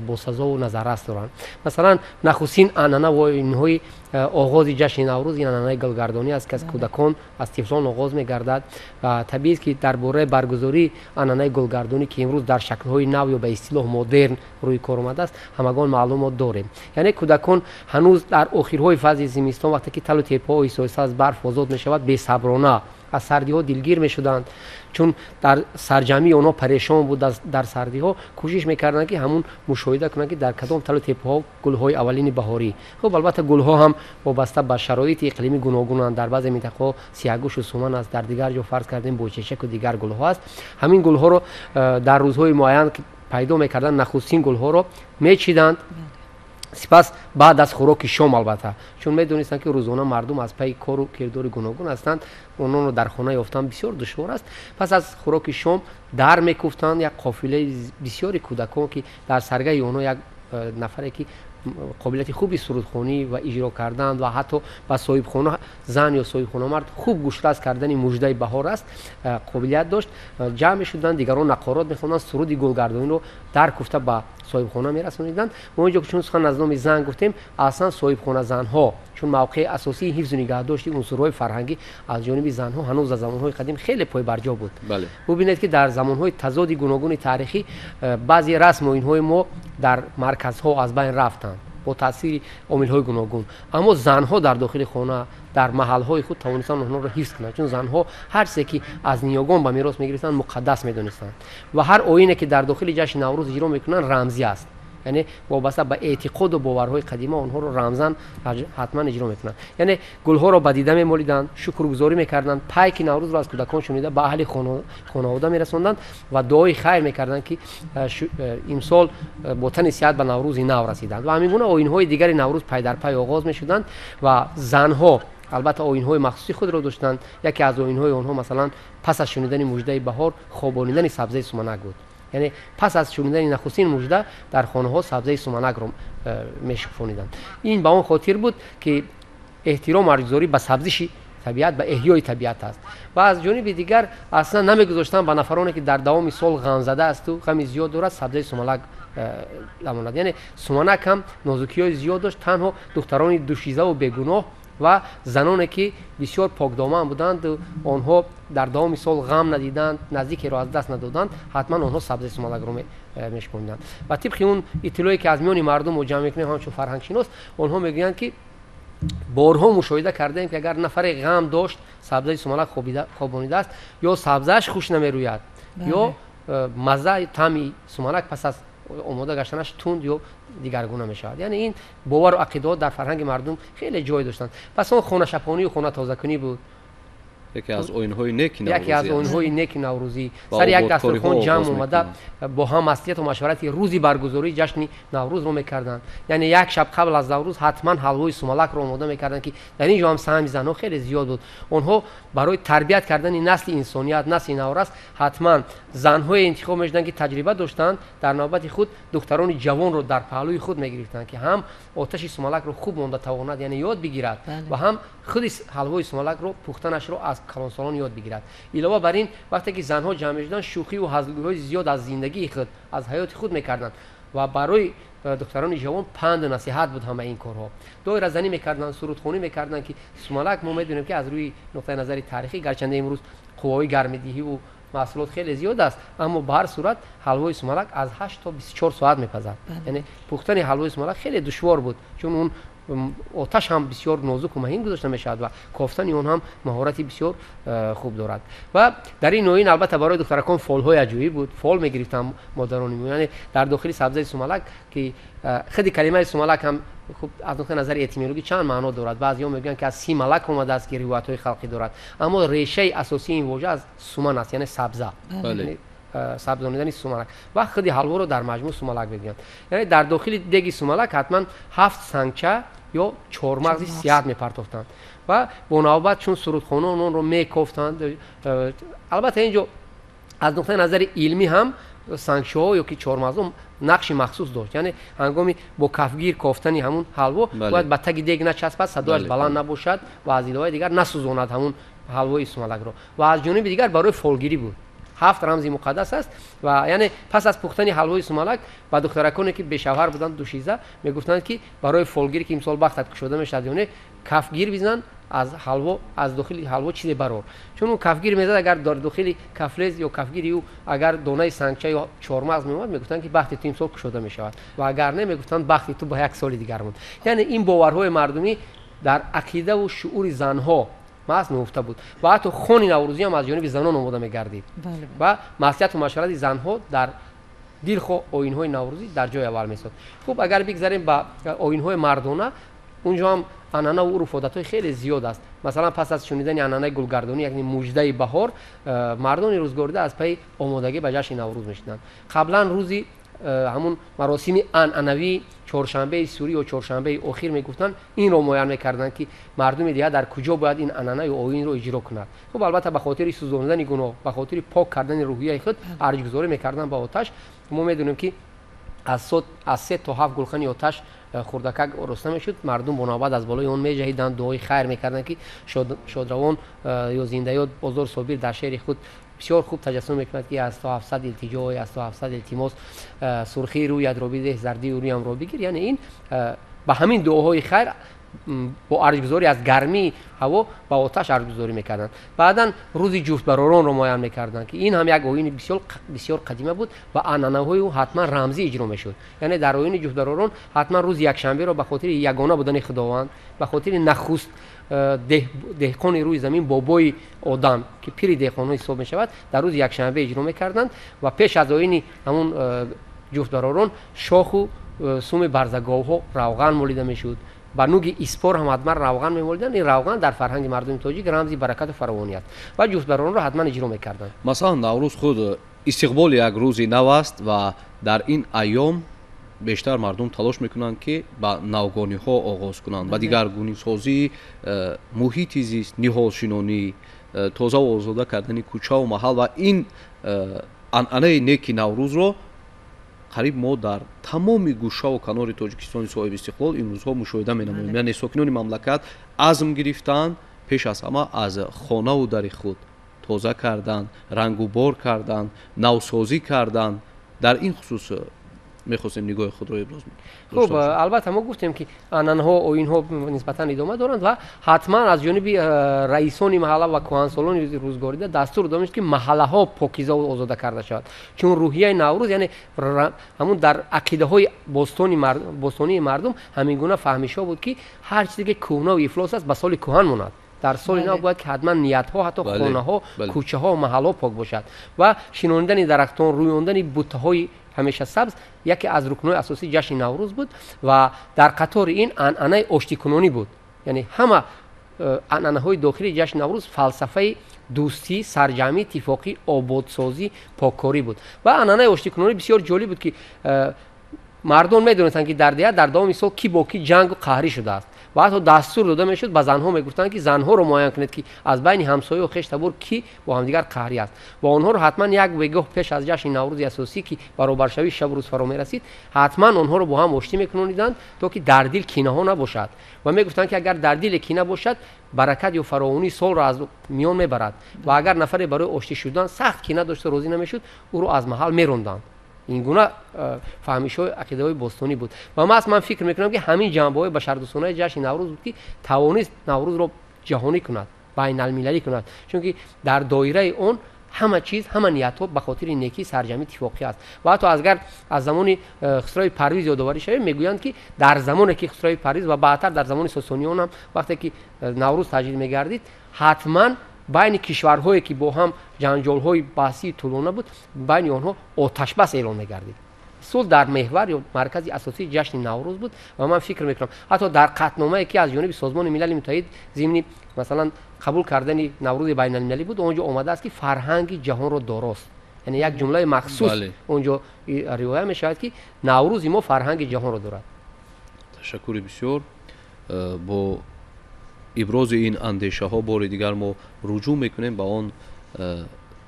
босазову назаррас доранд. Масалан, нахустин анъана ва оинҳои оғози ҷашни Наврӯз ин анъанаи гулгардонӣ аст, ки аз кӯдакон, аз тифлон оғоз мегардад. Ва табиист, ки дар бораи баргузории анъанаи гулгардонӣ, ки имрӯз дар шаклҳои нав ё ба истилоҳ модерн рӯи кор омадааст, ҳамагон маълумот дорем. Яъне кӯдакон ҳанӯз дар охирҳои фасли зимистон, вақте ки талу теппаҳо оҳиста аз барф озод мешавад, бесаброна аз сардиҳо дилгир мешуданд, чун дар сарҷамъии онҳо парешон буд. Дар сардиҳо кӯшиш мекарданд, ки ҳамун мушоҳида кунанд, ки дар кадом талу теппаҳо гулҳои аввалини баҳорӣ. Хуб, албатта, гулҳо ҳам вобаста ба шароити иқлимӣ гуногунанд. Дар баъзе минтақаҳо сиягӯшу суман аст, дар дигар ҷо, фарз кардем, бойчечаку дигар гулҳо аст. Ҳамин гулҳоро дар рӯзҳои муайян пайдо мекарданд, нахустин гулҳоро мечиданд. Сипас баъд аз хӯроки шом, албатта, чун медонистанд, ки рӯзона мардум аз пайи кору кирдори гуногун ҳастанд, ононро дар хона ёфтан бисёр душвор аст, пас аз хӯроки шом дар мекуфтанд. Як қофилаи бисёри кӯдакон, ки дар саргаҳи онҳо як нафаре, ки қобилияти хуби сурудхонӣ ва иҷро кардан ва ҳатто ба соҳибхона зан ё соҳибхона мард хуб гӯшрас кардани муждаи баҳор аст, қобилият дошт, ҷамъ мешуданд, дигарон нақорот мехонданд, суруди гулгардониро дар куфта ба соҳибхона мерасониданд. Мо инҷо, чун сухан аз номи зан гуфтем, аслан соҳибхона занҳо, чун мавқеи асосии ҳифзу нигаҳдошти унсурҳои фарҳангӣ аз ҷониби занҳо ҳанӯз аз замонҳои қадим хеле пойбарҷо буд. Бубинед, ки дар замонҳои тазоди гуногуни таърихӣ баъзе расму оинҳои мо дар марказҳо аз байн рафтанд бо таъсири омилҳои гуногун, аммо занҳо дар дохили хона, дар маҳалҳои худ тавонистанд онҳоро ҳифз кунанд, чун занҳо ҳар чизе, ки аз ниёгон ба мерос мегирифтанд, муқаддас медонистанд ва ҳар оине, ки дар дохили ҷашни Наврӯз иҷро мекунанд, рамзӣ аст, яъне вобаста ба эътиқоду боварҳои қадима онҳоро рамзан ҳатман иҷро мекунанд. Яъне гулҳоро ба дида мемолиданд, шукргузорӣ мекарданд, пайки Наврӯзро аз кӯдакон шунида ба аҳли хонавода мерасонданд ва дуои хайр мекарданд, ки имсол бо тани сиҳат ба Наврӯзи нав расиданд. Ва ҳамин гуна оинҳои дигари Наврӯз пай дар пай оғоз мешуданд ва занҳо албатта оинҳои махсуси худро доштанд. Яке аз оинҳои онҳо, масалан, пас аз шунидани муждаи баҳор хобонидани сабзаи суманак буд. Яъне пас аз шунидани нахустин мужда дар хонаҳо сабзаи суманакро мешукуфониданд. Ин ба он хотир буд, ки эҳтиром арҷгузорӣ ба сабзиши табиат, ба эҳёи табиат аст. Ва аз ҷониби дигар аслан намегузоштанд ба нафароне, ки дар давоми сол ғамзада асту ғами зиёд дорад, сабзаи суманак ламонад. Яъне суманак ҳам нозукиҳои зиёд дошт. Танҳо духтарони душизаву бегуноҳ ва заноне, ки бисёр покдоман буданд, онҳо дар давоми сол ғам надиданд, наздикеро аз даст надоданд, ҳатман онҳо сабзаи сумалакро мешиконданд. Ва тибқи он иттилоe, ки аз миёни мардум мо ҷамъ мекунем ҳамчун фарҳангшинос, онҳо мегӯянд, ки борҳо мушоҳида кардаем, ки агар нафаре ғам дошт, сабзаи сумалак хобонидааст, ё сабзааш хуш намерӯяд, ё маззаи таъми сумалак пас аз омода гаштанаш тунд ё дигаргуна мешавад. Яъне ин бовару ақидаҳо дар фарҳанги мардум хеле ҷой доштанд. Пас он хонашапонию хонатозакунӣ буд, яке аз оинҳои неки наврӯзӣ, яке аз оинҳои неки наврӯзӣ. Сари як дастурхон ҷамъ омада бо ҳам маслиҳату машварати рӯзи баргузории ҷашни наврӯзро мекарданд. Яъне як шаб қабл аз наврӯз ҳатман ҳалвои сумалакро омода мекарданд, ки дар ин ҷо ҳам саҳми занҳо хеле зиёд буд. Онҳо барои тарбият кардани насли инсоният, насли наврас, ҳатман занҳое интихоб мешуданд, ки таҷриба доштанд. Дар навбати худ духтарони ҷавонро дар паҳлӯи худ мегирифтанд, ки ҳам оташи сумалакро хуб монда тавонад, яъне ёд бигирад, ва ҳам худи ҳалвои сумалакро пухтанашро аз калонсолон ёд бигирад. Илова бар ин, вақте ки занҳо ҷамъ мешуданд, шӯхиву ҳазлгӯиҳои зиёд аз зиндагии худ, аз ҳаёти худ мекарданд ва барои духтарони ҷавон панду насиҳат буд ҳамаи ин корҳо. Доиразанӣ мекарданд, сурудхонӣ мекарданд, ки сумалак мо медонем, ки аз рӯи нуқтаи назари таърихӣ, гарчанде имрӯз қувваҳои гармидиҳиву маҳсулот хеле зиёд аст, аммо ба ҳар сурат ҳалвои сумалак аз 8 то 24 соат мепазад. Яъне пухтани ҳалвои сумалак хеле душвор буд, чун он оташ ҳам бисёр нозуку маҳин гузошта мешавад ва кофтани он ҳам маҳорати бисёр хуб дорад. Ва дар ин оин албатта барои духтаракон фолҳои аҷоиб буд. Фол мегирифтанд модарони мо. Яъне дар дохили сабзаи сумалак, ки худи калимаи сумалак ҳам хуб аз нуқтаи назари этимологӣ чанд маъно дорад. Баъзеҳо мегӯянд, ки аз сималак омадааст, ки ривоятҳои халқӣ дорад, аммо решаи асосии ин вожа аз суман аст, яъне сабза, сабзонидани сумалак. Ва худи ҳалворо дар маҷмӯъ сумалак мегӯянд. Яъне дар дохили деги сумалак ҳатман 7 сангча ё чормағзи сиҳат мепартофтанд ва бо навбат чун сурудхонон онро мекофтанд. Албатта ин ҷо аз нуқтаи назари илмӣ ҳам сангчаҳо ё ки чормағзҳо нақши махсус дошт. Яъне ҳангоми бо кафгир кофтани ҳамун ҳалво бояд ба таги дег начаспад, садояш баланд набошад ва аз иловаи дигар насӯзонад ҳамун ҳалвои сумалакро. Ва аз ҷониби дигар барои фолгирӣ буд. 7 рамзи муқаддас аст. Ва яъне пас аз пухтани ҳалвои сумалак ба духтараконе, ки бешавҳар буданд, душиза мегуфтанд, ки барои фолгирӣ, ки имсол бахтат кушода мешавад ё не, кафгир бизан, аз ҳалво, аз дохили ҳалво чизе барор. Чун он кафгир мезад, агар дар дохили кафлез ё кафгири ӯ агар донаи сангча ё чормағз меомад, мегуфтанд, ки бахти ту имсол кушода мешавад, ва агар не, мегуфтанд бахти ту ба як соли дигар монд. Яъне ин боварҳои мардумӣ дар ақидаву шуъури занҳо маҳз нуҳуфта буд ва ҳатто хони наврӯзӣ ҳам аз ҷониби занон омода мегардид ва маслиҳату машварати занҳо дар дилхоҳ оинҳои наврӯзӣ дар ҷои аввал месод. Хуб, агар бигзарем ба оинҳои мардона, унҷо ҳам анъанаву урфу одатҳои хеле зиёд аст. Масалан, пас аз шунидани анъанаи гулгардонӣ, яъне муждаи баҳор, мардони рӯзгорида аз пайи омодагӣ ба ҷашни наврӯз мешуданд. Қаблан рӯзи ҳамун маросими анъанавии чоршанбеи сурӣ ё чоршанбеи охир мегуфтанд, инро муайян мекарданд, ки мардуми деҳа дар куҷо бояд ин анъана ё оинро иҷро кунад. Хуб, албатта ба хотири сӯзондани гуноҳ, ба хотири пок кардани рӯҳияи худ арҷгузорӣ мекарданд ба оташ. Мо медонем, ки аз 3 то 7 гулхани оташ хурдакак ороста мешуд. Мардум бо навбат аз болои он меҷаҳиданд, дуои хайр мекарданд, ки шодравон ё зиндаёд Бозор Собир дар шеъри худ бисёр хуб таҷассум мекунад, ки аз то 700 илтиҷо, аз то 700 илтимос, сурхии рӯятро бидеҳ, зардии рӯямро бигир. Яъне ин ба ҳамин дуоҳои хайр бо арҷгузорӣ аз гармии ҳаво ба оташ арҷгузорӣ мекарданд. Баъдан рӯзи ҷуфтбароронро муайян мекарданд, ки ин ҳам як оини бисёр қадима буд ва анъанаҳои ӯ ҳатман рамзӣ иҷро мешуд. Яъне дар оини ҷуфтбаророн ҳатман рӯзи якшанберо ба хотири ягона будани Худованд, ба хотири нахуст деҳқони рӯи замин, бобои одам, ки пири деҳқонҳо ҳисоб мешавад, дар рӯзи якшанбе иҷро мекарданд ва пеш аз оини ҳамун ҷуфтбаророн шоху суми барзаговҳо равған молида мешуд. Ба нуги испор ҳам ҳатман равған мемолиданд. Ин равған дар фарҳанги мардуми тоҷик рамзи баракату фаровонӣ аст ва ҷуфтбароронро ҳатман иҷро мекарданд. Масалан, наврӯз худ истиқболи як рӯзи нав аст ва дар ин айём бештар мардум талош мекунанд, ки ба навгониҳо оғоз кунанд, ба дигаргунисозии муҳити зист, ниҳолшинонӣ, тозаву озода кардани кӯчаву маҳал. Ва ин анъанаи неки наврӯзро қариб мо дар тамоми гӯшаву канори Тоҷикистони соҳиби истиқлол имрӯзҳо мушоҳида менамоем. Яъне сокинони мамлакат азм гирифтанд пеш аз ҳама аз хонаву дари худ тоза кардан, рангубор кардан, навсозӣ кардан. Дар ин хусус мехостем нигоҳи худро иброз хуб, албатта мо гуфтем, ки анъанаҳо, оинҳо нисбатан идома доранд ва ҳатман аз ҷониби раисони маҳалла ва кӯҳансолони рӯзгорида дастур дода мешуд, ки маҳаллаҳо покизаву озода карда шавад, чун рӯҳияи наврӯз, яъне ҳамун дар ақидаҳои бостонии мардум ҳамин гуна фаҳмишҳо буд, ки ҳар чизе ки кӯҳнаву ифлос аст, ба соли кӯҳан монад. Дар соли нав бояд ки ҳатман ниятҳо, ҳатто хонаҳо, кӯчаҳо, маҳаллҳо пок бошад ва шинонидани дарахтон, рӯёндани буттаҳои ҳамеша сабз яке аз рукнҳои асосии ҷашни Наврӯз буд ва дар қатори ин анъанаи оштикунонӣ буд. Яъне ҳама анъанаҳои дохили ҷашни Наврӯз фалсафаи дӯстӣ, сарҷамъӣ, иттифоқӣ, ободсозӣ, поккорӣ буд. Ва анъанаи оштикунонӣ бисёр ҷолиб буд, ки мардон медонистанд, ки дар деҳа дар давоми сол ки бо ки ҷангу қаҳрӣ шудааст ва ҳатто дастур дода мешуд ба занҳо, мегуфтанд, ки занҳоро муайян кунед, ки аз байни ҳамсояу хештабор ки бо ҳамдигар қаҳрӣ аст, ва онҳоро ҳатман як бегоҳ пеш аз ҷашни Наврӯзи асосӣ, ки баробаршавии шабу рӯз фаро мерасид, ҳатман онҳоро бо ҳам оштӣ мекунониданд, то ки дар дил кинаҳо набошад. Ва мегуфтанд, ки агар дар диле кина бошад, баракат ё фаровонии солро аз миён мебарад, ва агар нафаре барои оштӣ шудан сахт кина дошта розӣ намешуд, ӯро аз маҳал меронданд. Ин гуна фаҳмишҳои ақидаҳои бостонӣ буд. Ва маҳз ман фикр мекунам, ки ҳамин ҷанбаҳои башардӯстонаи ҷашни Наврӯз буд, ки тавонист Наврӯзро ҷаҳонӣ кунад, байналмилалӣ кунад, чунки дар доираи он ҳама чиз, ҳама ниятҳо ба хотири некӣ, сарҷамъӣ, иттифоқӣ аст. Ва ҳатто агар аз замони Хусрави Парвиз ёдоварӣ шавем, мегӯянд, ки дар замоне ки Хусрави Парвиз ва баъдтар дар замони Сосониён ҳам вақте ки Наврӯз таҷлил мегардид, ҳатман байни кишварҳое, ки бо ҳам ҷанҷолҳои баҳсии тӯлона буд, байни онҳо оташбас эълон мегардид. Сулҳ дар меҳвар ё маркази асосии ҷашни Наврӯз буд. Ва ман фикр мекунам, ҳатто дар қатъномае, ки аз ҷониби Созмони Милали Муттаҳид зимни масалан қабул кардани Наврӯзи байналмилалӣ буд, он ҷо омадааст, ки фарҳанги ҷаҳонро дорост. Яъне як ҷумлаи махсус он ҷо ривоя мешавад, ки Наврӯзи мо фарҳанги ҷаҳонро дорад. Ташаккури бисёр. Бо ибрози ин андешаҳо бори дигар мо руҷӯъ мекунем ба он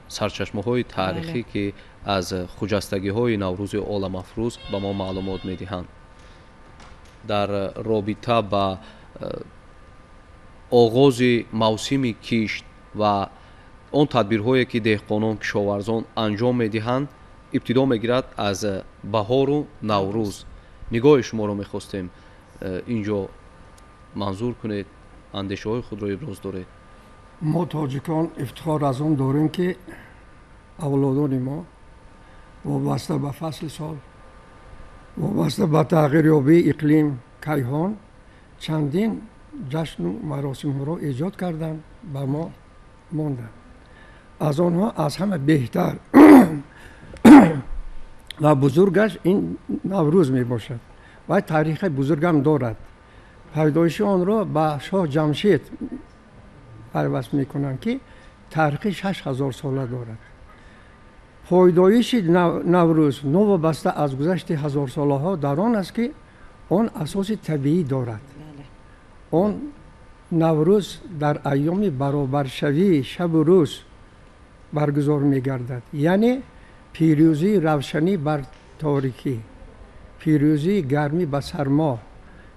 сарчашмаҳои таърихӣ, ки аз хуҷастагиҳои Наврӯзи оламафрӯз ба мо маълумот медиҳанд. Дар робита ба оғози мавсими кишт ва он тадбирҳое, ки деҳқонон, кишоварзон анҷом медиҳанд, ибтидо мегирад аз баҳору Наврӯз. Нигоҳи шуморо мехостем ин ҷо манзур кунед, андешаҳои худро иброз доред. Мо тоҷикон ифтихор аз он дорем, ки авлодони мо вобаста ба фасли сол, вобаста ба тағйирёбии иқлим, кайҳон чандин ҷашну маросимҳоро эҷод карданд, ба мо монданд. Аз онҳо аз ҳама беҳтар ва бузургаш ин Наврӯз мебошад ва таърихи бузургам дорад. Пайдоиши онро ба шоҳ Ҷамшед пайваст мекунанд, ки таърихи 6000 сола дорад. Пайдоиши Наврӯз новобаста аз гузашти ҳазорсолаҳо дар он аст, ки он асоси табиӣ дорад. Он Наврӯз дар айёми баробаршавии шабу рӯз баргузор мегардад, яъне пирӯзии равшанӣ бар торикӣ, пирӯзии гармӣ ба сармо,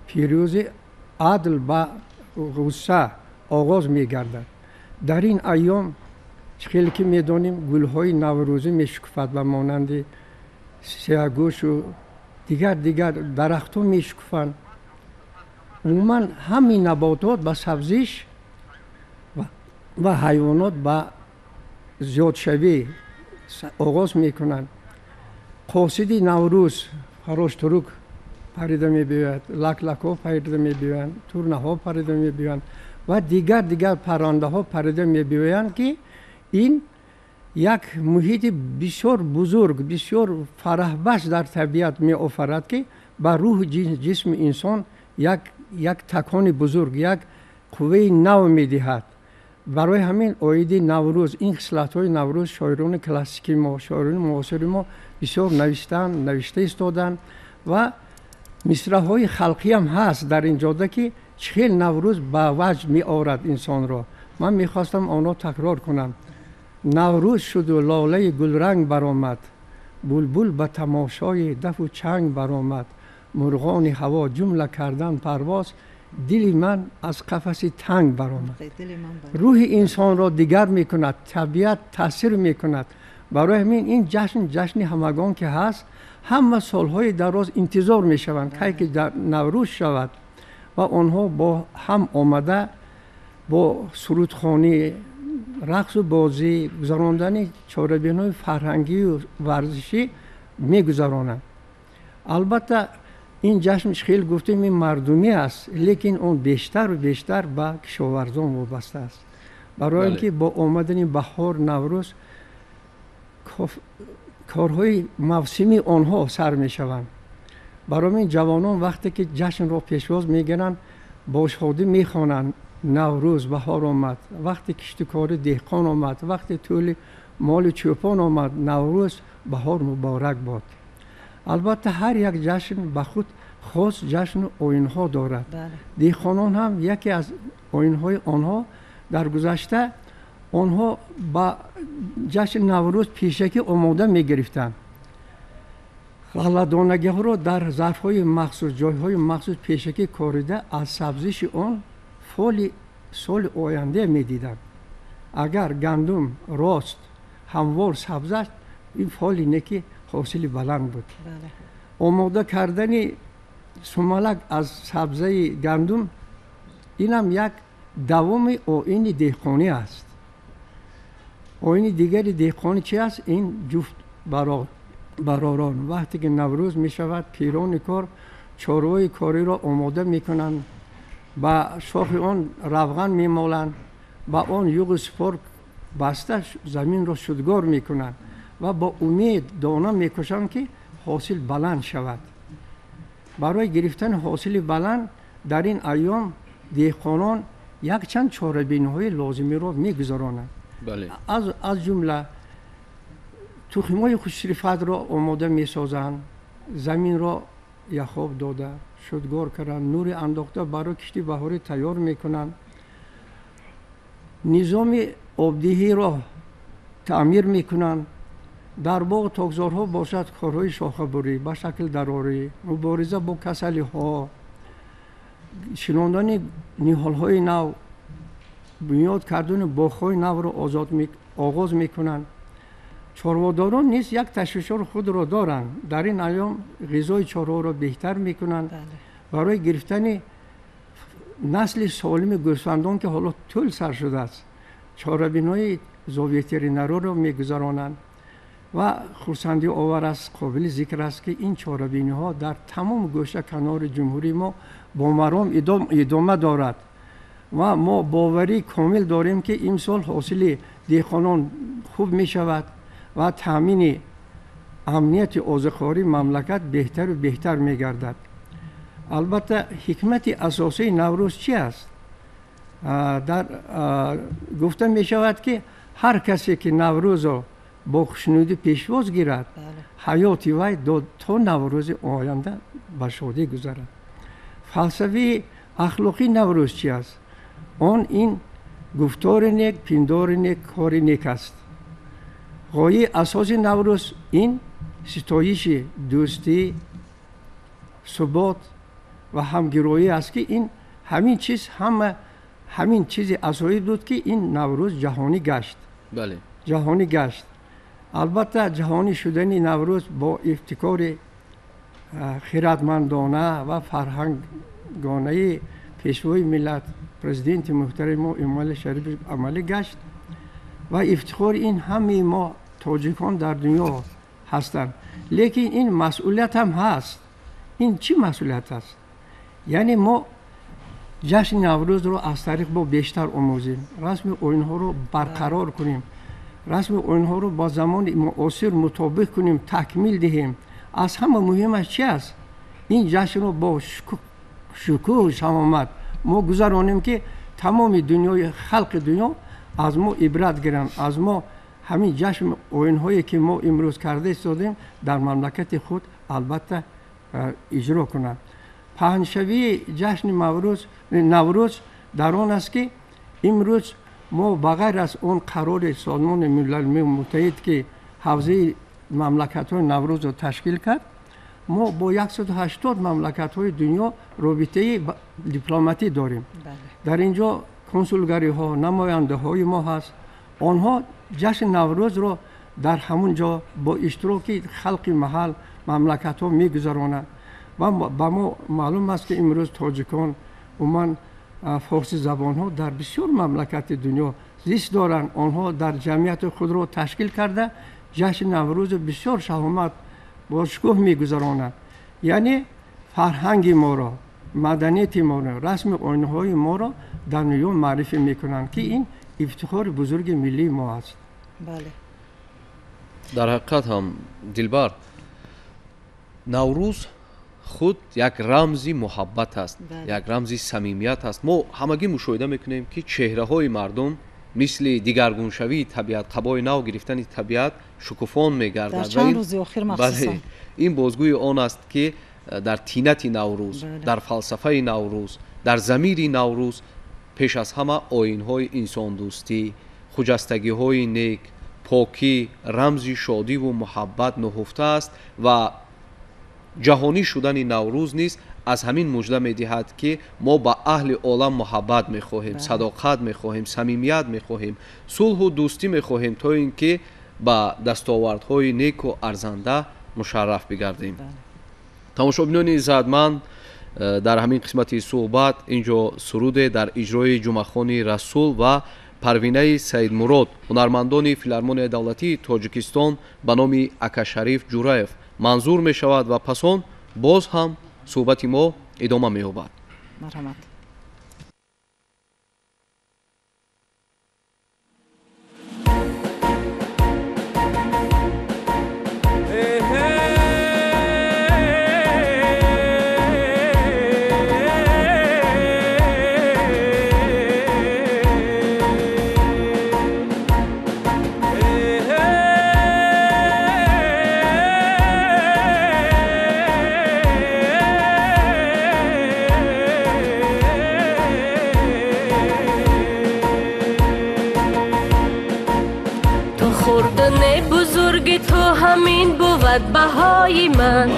пирӯзии адл ба ғусса оғоз мегардад. Дар ин айём, хеле ки медонем, гулҳои наврӯзӣ мешукуфад, ба монанди сеҳгӯшу дигар дигар дарахтҳо мешукуфанд. Умуман ҳамин наботот ба сабзиш ва ҳайвонот ба зиёдшавӣ оғоз мекунанд. Қосиди Наврӯз фароштурук парида мебиёяд, лаклакҳо парида мебиёянд, турнаҳо парида мебиёянд ва дигар дигар паррандаҳо парида мебиёянд, ки ин як муҳити бисёр бузург, бисёр фараҳбахш дар табиат меофарад, ки ба рӯҳу ҷисми инсон як такони бузург, як қувваи нав медиҳад. Барои ҳамин оиди Наврӯз, ин хислатҳои Наврӯз шоирони классикии мо, шоирони муосири мо бисёр навиштаанд, навишта истоданд ва мисраҳои халқиам ҳаст дар ин ҷода, ки чӣ хел Наврӯз ба ваҷд меорад инсонро. Ман мехостам онро такрор кунам. Наврӯз шуду лолаи гулранг баромад, булбул ба тамошои дафу чанг баромад, мурғони ҳаво ҷумла кардан парвоз, дили ман аз қафаси танг баромад. Рӯҳи инсонро дигар мекунад, табиат таъсир мекунад. Барои ҳамин ин ҷашн ҷашни ҳамагон ки ҳаст, ҳама солҳои дароз интизор мешаванд, кай ки Наврӯз шавад, ва онҳо бо ҳам омада бо сурудхонӣ, рақсу бозӣ, гузарондани чорабиниҳои фарҳангию варзишӣ мегузаронанд. Албатта ин ҷашн, хеле гуфтем, ин мардумӣ аст, лекин он бештару бештар ба кишоварзон вобаста аст, барои ин ки бо омадани баҳор, Наврӯз Корҳои мавсимии онҳо сар мешаванд. Барои ин ҷавонон вақте ки ҷашнро пешвоз мегиранд, бо шодӣ мехонанд: Наврӯз баҳор омад, вақти киштукори деҳқон омад, вақти тӯли моли чӯпон омад, Наврӯз баҳор муборак бод. Албатта, ҳар як ҷашн ба худ хос ҷашну оинҳо дорад. Деҳқонон ҳам яке аз оинҳои онҳо дар гузашта онҳо ба ҷашни Наврӯз пешакӣ омода мегирифтанд. Ғалладонагиҳоро дар зарфҳои махсус, ҷойҳои махсус пешакӣ корида, аз сабзиши он фоли соли оянда медиданд. Агар гандум рост ҳамвор сабзад, ин фоли неки ҳосили баланд буд. Омода кардани сумалак аз сабзаи гандум инам як давоми оини деҳқонӣ аст. Оини дигари деҳқонӣ чи аст? Ин ҷуфт баророн. Вақте ки Наврӯз мешавад, пирони кор чорвои кориро омода мекунанд, ба шохи он равған мемоланд, ба он юғи супор баста заминро шудгор мекунанд ва бо умед дона мекушанд, ки ҳосил баланд шавад. Барои гирифтани ҳосили баланд дар ин айём деҳқонон якчанд чорабиниҳои лозимиро мегузаронанд. Аз ҷумла тухмҳои хушсифатро омода месозанд, заминро яхоб дода, шудгор карданд, нури андохта барои кишти баҳорӣ тайёр мекунанд, низоми обдиҳиро таъмир мекунанд. Дар боғ токзорҳо бошад, корҳои шохабурӣ, ба шакл дарорӣ, мубориза бо касалиҳо, шинондани ниҳолҳои нав, бунёд кардани боғҳои навро оғоз мекунанд. Чорводорон низ як ташвишҳои худро доранд. Дар ин айём ғизои чорворо беҳтар мекунанд барои гирифтани насли солими гӯсфандон, ки ҳоло тӯл сар шудааст, чорабинои зооветеринариро мегузаронанд. Ва хурсандиовар аст, қобили зикр аст, ки ин чорабиниҳо дар тамом гӯша канори ҷумҳурии мо бо маром идома дорад ва мо боварии комил дорем, ки имсол ҳосили деҳқонон хуб мешавад ва таъмини амнияти озуқавории мамлакат беҳтару беҳтар мегардад. Албатта, ҳикмати асосии Наврӯз чи аст? Дар гуфта мешавад, ки ҳар касе ки Наврӯзро бо хушнудӣ пешвоз гирад, ҳаёти вай то Наврӯзи оянда ба шодӣ гузарад. Фалсафаи ахлоқии Наврӯз чи аст? Он ин гуфтори нек, пиндори нек, кори нек аст. Ғояи асоси Наврӯз ин ситоиши дӯстӣ, субот ва ҳамгироӣ аст, ки ин ҳамин чиз ҳама ҳамин чизи асоӣ буд, ки ин Наврӯз ҷаҳонӣ гашт. Ҷаҳонӣ гашт. Албатта, ҷаҳонӣ шудани Наврӯз бо ибтикори хиратмандона ва фарҳангонаи пешвои миллат, президенти муҳтарами мо Эмомалӣ Шариф амалӣ гашт ва ифтихори ин ҳамаи мо тоҷикон дар дунё ҳастанд. Лекин ин масъулият ҳам ҳаст. Ин чӣ масъулият аст? Яъне мо ҷашни Наврӯзро аз таърих бо бештар омӯзем, расми оинҳоро барқарор кунем, расми оинҳоро бо замони муосир мутобиқ кунем, такмил диҳем. Аз ҳама муҳимаш чи аст? Ин ҷашнро бо шукӯҳу шаҳомат мо гузаронем, ки тамоми дунёи халқи дунё аз мо ибрат гиранд, аз мо ҳамин ҷашн оинҳое ки мо имрӯз карда истодем, дар мамлакати худ албатта иҷро кунанд. Паҳншавии ҷашни Наврӯз дар он аст, ки имрӯз мо ба ғайр аз он қарори Созмони Милали Муттаҳид, ки ҳавзаи мамлакатҳои Наврӯзро ташкил кард, мо бо 180 мамлакатҳои дунё робитаи дипломатӣ дорем. Дар ин ҷо консулгариҳо, намояндаҳои мо ҳаст. Онҳо ҷашни Наврӯзро дар ҳамун ҷо бо иштироки халқи маҳал мамлакатҳо мегузаронанд. Ва ба мо маълум аст, ки имрӯз тоҷикон, умуман форсизабонҳо дар бисёр мамлакати дунё зист доранд. Онҳо дар ҷамъияти худро ташкил карда, ҷашни Наврӯзро бисёр шаҳомат бо шукӯҳ мегузаронанд. Яъне фарҳанги моро, маданияти моро, расми оинҳои моро дар дунё муаррифӣ мекунанд, ки ин ифтихори бузурги миллии мо аст. Бале. Дар ҳақиқат ҳам, Дилбар, Наврӯз худ як рамзи муҳаббат аст, як рамзи самимият аст. Мо ҳамагӣ мушоҳида мекунем, ки чеҳраҳои мардум мисли дигаргуншавии табиат, қабои нав гирифтани табиат шукуфон мегардад. Дар чанд рӯзи охир махсусан. Ин бозгӯи он аст, ки дар тинати Наврӯз, дар фалсафаи Наврӯз, дар замири Наврӯз пеш аз ҳама оинҳои инсондӯстӣ, хуҷастагиҳои нек, покӣ, рамзи шодиву муҳаббат нуҳуфта аст ва ҷаҳонӣ шудани Наврӯз низ аз ҳамин мужда медиҳад, ки мо ба аҳли олам муҳаббат мехоҳем, садоқат мехоҳем, самимият мехоҳем, сулҳу дӯстӣ мехоҳем, то ин ки ба дастовардҳои неку арзанда мушарраф бигардем. Тамошобинони иззатманд, дар ҳамин қисмати суҳбат инҷо суруде дар иҷрои Ҷумъахони Расул ва Парвинаи Саидмурод, ҳунармандони Филармонияи давлатии Тоҷикистон ба номи Акашариф Ҷураев манзур мешавад ва пас он боз ҳам суҳбати мо идома меёбад. Марҳамат. Ҳамин бувад баҳои ман,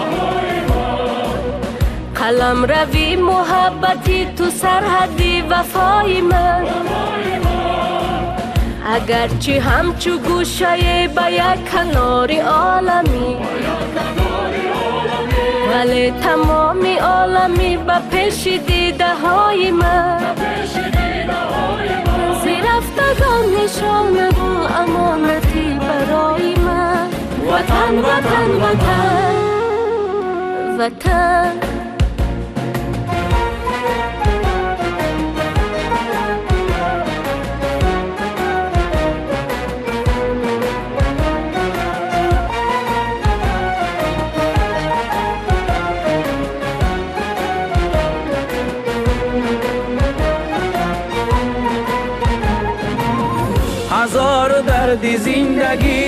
қаламрави муҳаббати ту сарҳади вафои ман. Агарчи ҳамчу гӯшае ба як канори оламӣ, вале тамоми оламӣ ба пеши дидаҳои ман. Зирафтагон нишонаву амонатӣ барои ман. Ватан, ватан, ватан, ватан. Ҳазор дарди зиндагӣ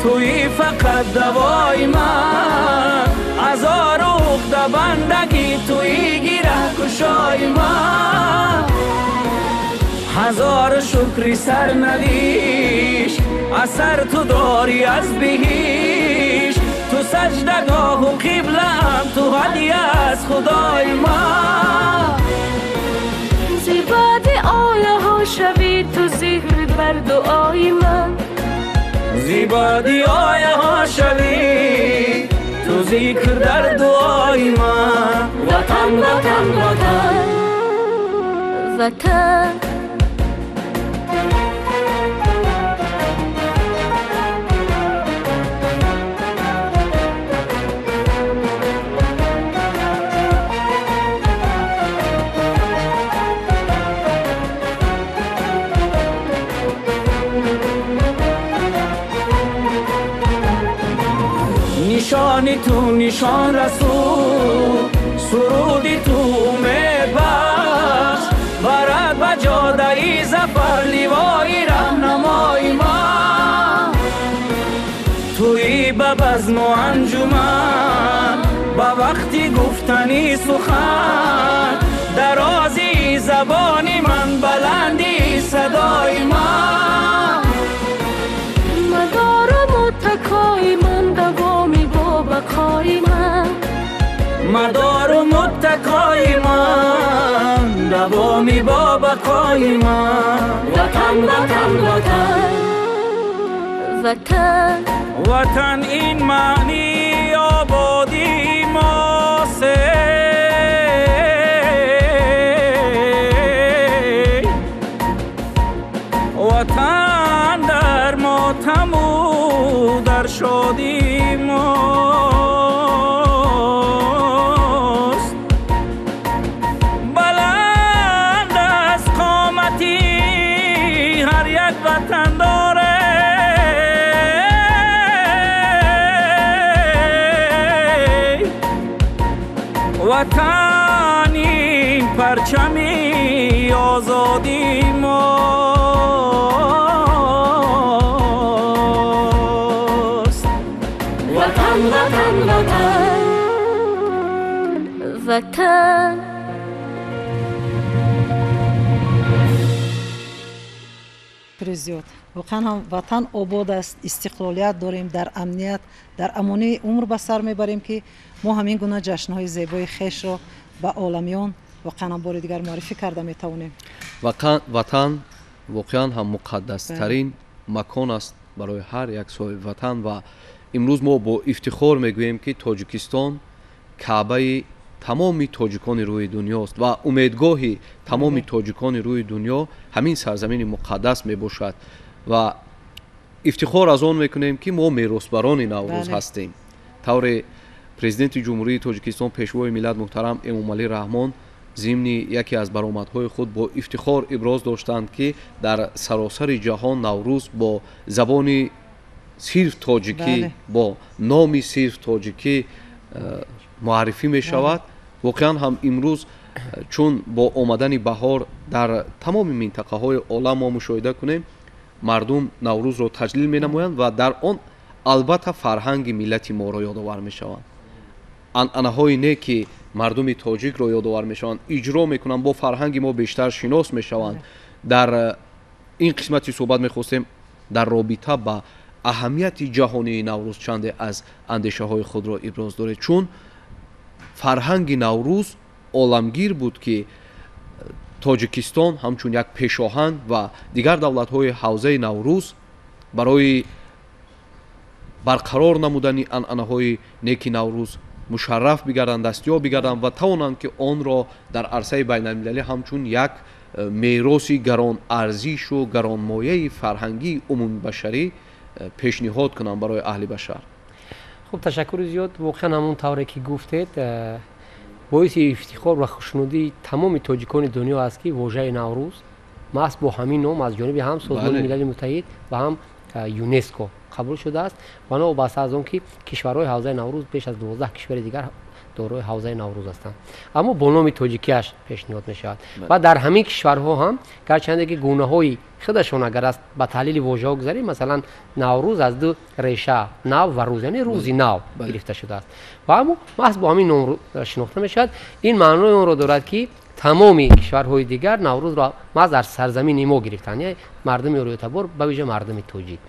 туи фақат давои ман, ҳазор уқда бандагӣ туи гираҳкушои ман. Ҳазор шукри сарнавишт асар ту дорӣ аз биҳишт, ту саҷдагоҳу қиблаам, ту ҳадия аз худои ман. Зибади ояҳо шавӣ ту зикр бар дуои ман, зибади ояҳо шавӣ ту зикр дар дуои ман. Ватан, ватан, ватан, ватан. Нишони ту нишон расул, суруди ту умедбахш, барад ба ҷодаи зафар ливои раҳнамои ма. Туи ба базму анҷуман, ба вақти гуфтани сухан, дарози забони ман, баланди садои ман. Мадорам муттакои ман, давоми бо бақои ман. Мадору муттакои ман, давоми бо бақои ман. Ватан, ватан, ватан, ватан. Ватан ин маънии ободии мост, ватан дар мотаму дар шодии мост. Баланд аз қомати ҳар як ватандоре, Ватан ин парчами озодии мост. Ватан, ватан, ватан, ватан. Зиёд воқеан ҳам ватан обод аст, истиқлолият дорем, дар амният, дар амонии умр ба сар мебарем, ки мо ҳамин гуна ҷашнҳои зебои хешро ба оламиён воқеан ҳам бори дигар муаррифӣ карда метавонем. Ватан воқеан ҳам муқаддастарин макон аст барои ҳар як соҳиби ватан ва имрӯз мо бо ифтихор мегӯем, ки Тоҷикистон каъбаи тамоми тоҷикони рӯи дунёст ва умедгоҳи тамоми тоҷикони рӯи дунё ҳамин сарзамини муқаддас мебошад ва ифтихор аз он мекунем, ки мо меросбарони Наврӯз ҳастем. Тавре президенти Ҷумҳурии Тоҷикистон, пешвои миллат муҳтарам Эмомалӣ Раҳмон зимни яке аз баромадҳои худ бо ифтихор иброз доштанд, ки дар саросари ҷаҳон Наврӯз бо забони сирф тоҷикӣ, бо номи сирф тоҷикӣ муаррифӣ мешавад. Воқеан ҳам имрӯз чун бо омадани баҳор дар тамоми минтақаҳои олам мо мушоҳида кунем, мардум Наврӯзро таҷлил менамоянд ва дар он албатта фарҳанги миллати моро ёдовар мешаванд, анъанаҳои не ки мардуми тоҷикро ёдовар мешаванд, иҷро мекунанд, бо фарҳанги мо бештар шинос мешаванд. Дар ин қисмати суҳбат мехостем дар робита ба аҳамияти ҷаҳонии Наврӯз чанде аз андешаҳои худро иброз доред, чун фарҳанги Наврӯз оламгир буд, ки Тоҷикистон ҳамчун як пешоҳанг ва дигар давлатҳои ҳавзаи Наврӯз барои барқарор намудани анъанаҳои неки Наврӯз мушарраф бигарданд, дастёб бигарданд ва тавонанд, ки онро дар арсаи байналмилалӣ ҳамчун як мероси гаронарзишу гаронмояи фарҳангии умумибашарӣ пешниҳод кунанд барои аҳли башар. Хуб, ташаккури зиёд. Воқеан ҳамон тавре ки гуфтед, боиси ифтихор ва хушнудии тамоми тоҷикони дунё аст, ки вожаи Наврӯз маҳз бо ҳамин ном аз ҷониби ҳам Созмони Милали Муттаҳид ва ҳам ЮНЕСКО қабул шудааст ва новобаста аз он ки кишварҳои ҳавзаи Наврӯз беш аз 12 кишвари дигар дорои ҳавзаи Наврӯз ҳастанд, аммо бо номи тоҷикиаш пешниҳод мешавад ва дар ҳамин кишварҳо ҳам гарчанде ки гунаҳои худашон агар аст ба таҳлили вожаҳо гузарем, масалан Наврӯз аз ду реша нав ва рӯз, яъне рӯзи нав гирифта шудааст ва аммо маҳз бо ҳамин ном шинохта мешавад. Ин маънои онро дорад, ки тамоми кишварҳои дигар Наврӯзро маҳз дар сарзамини мо гирифтанд, яъне мардуми ориётабор, ба вижа мардуми тоҷик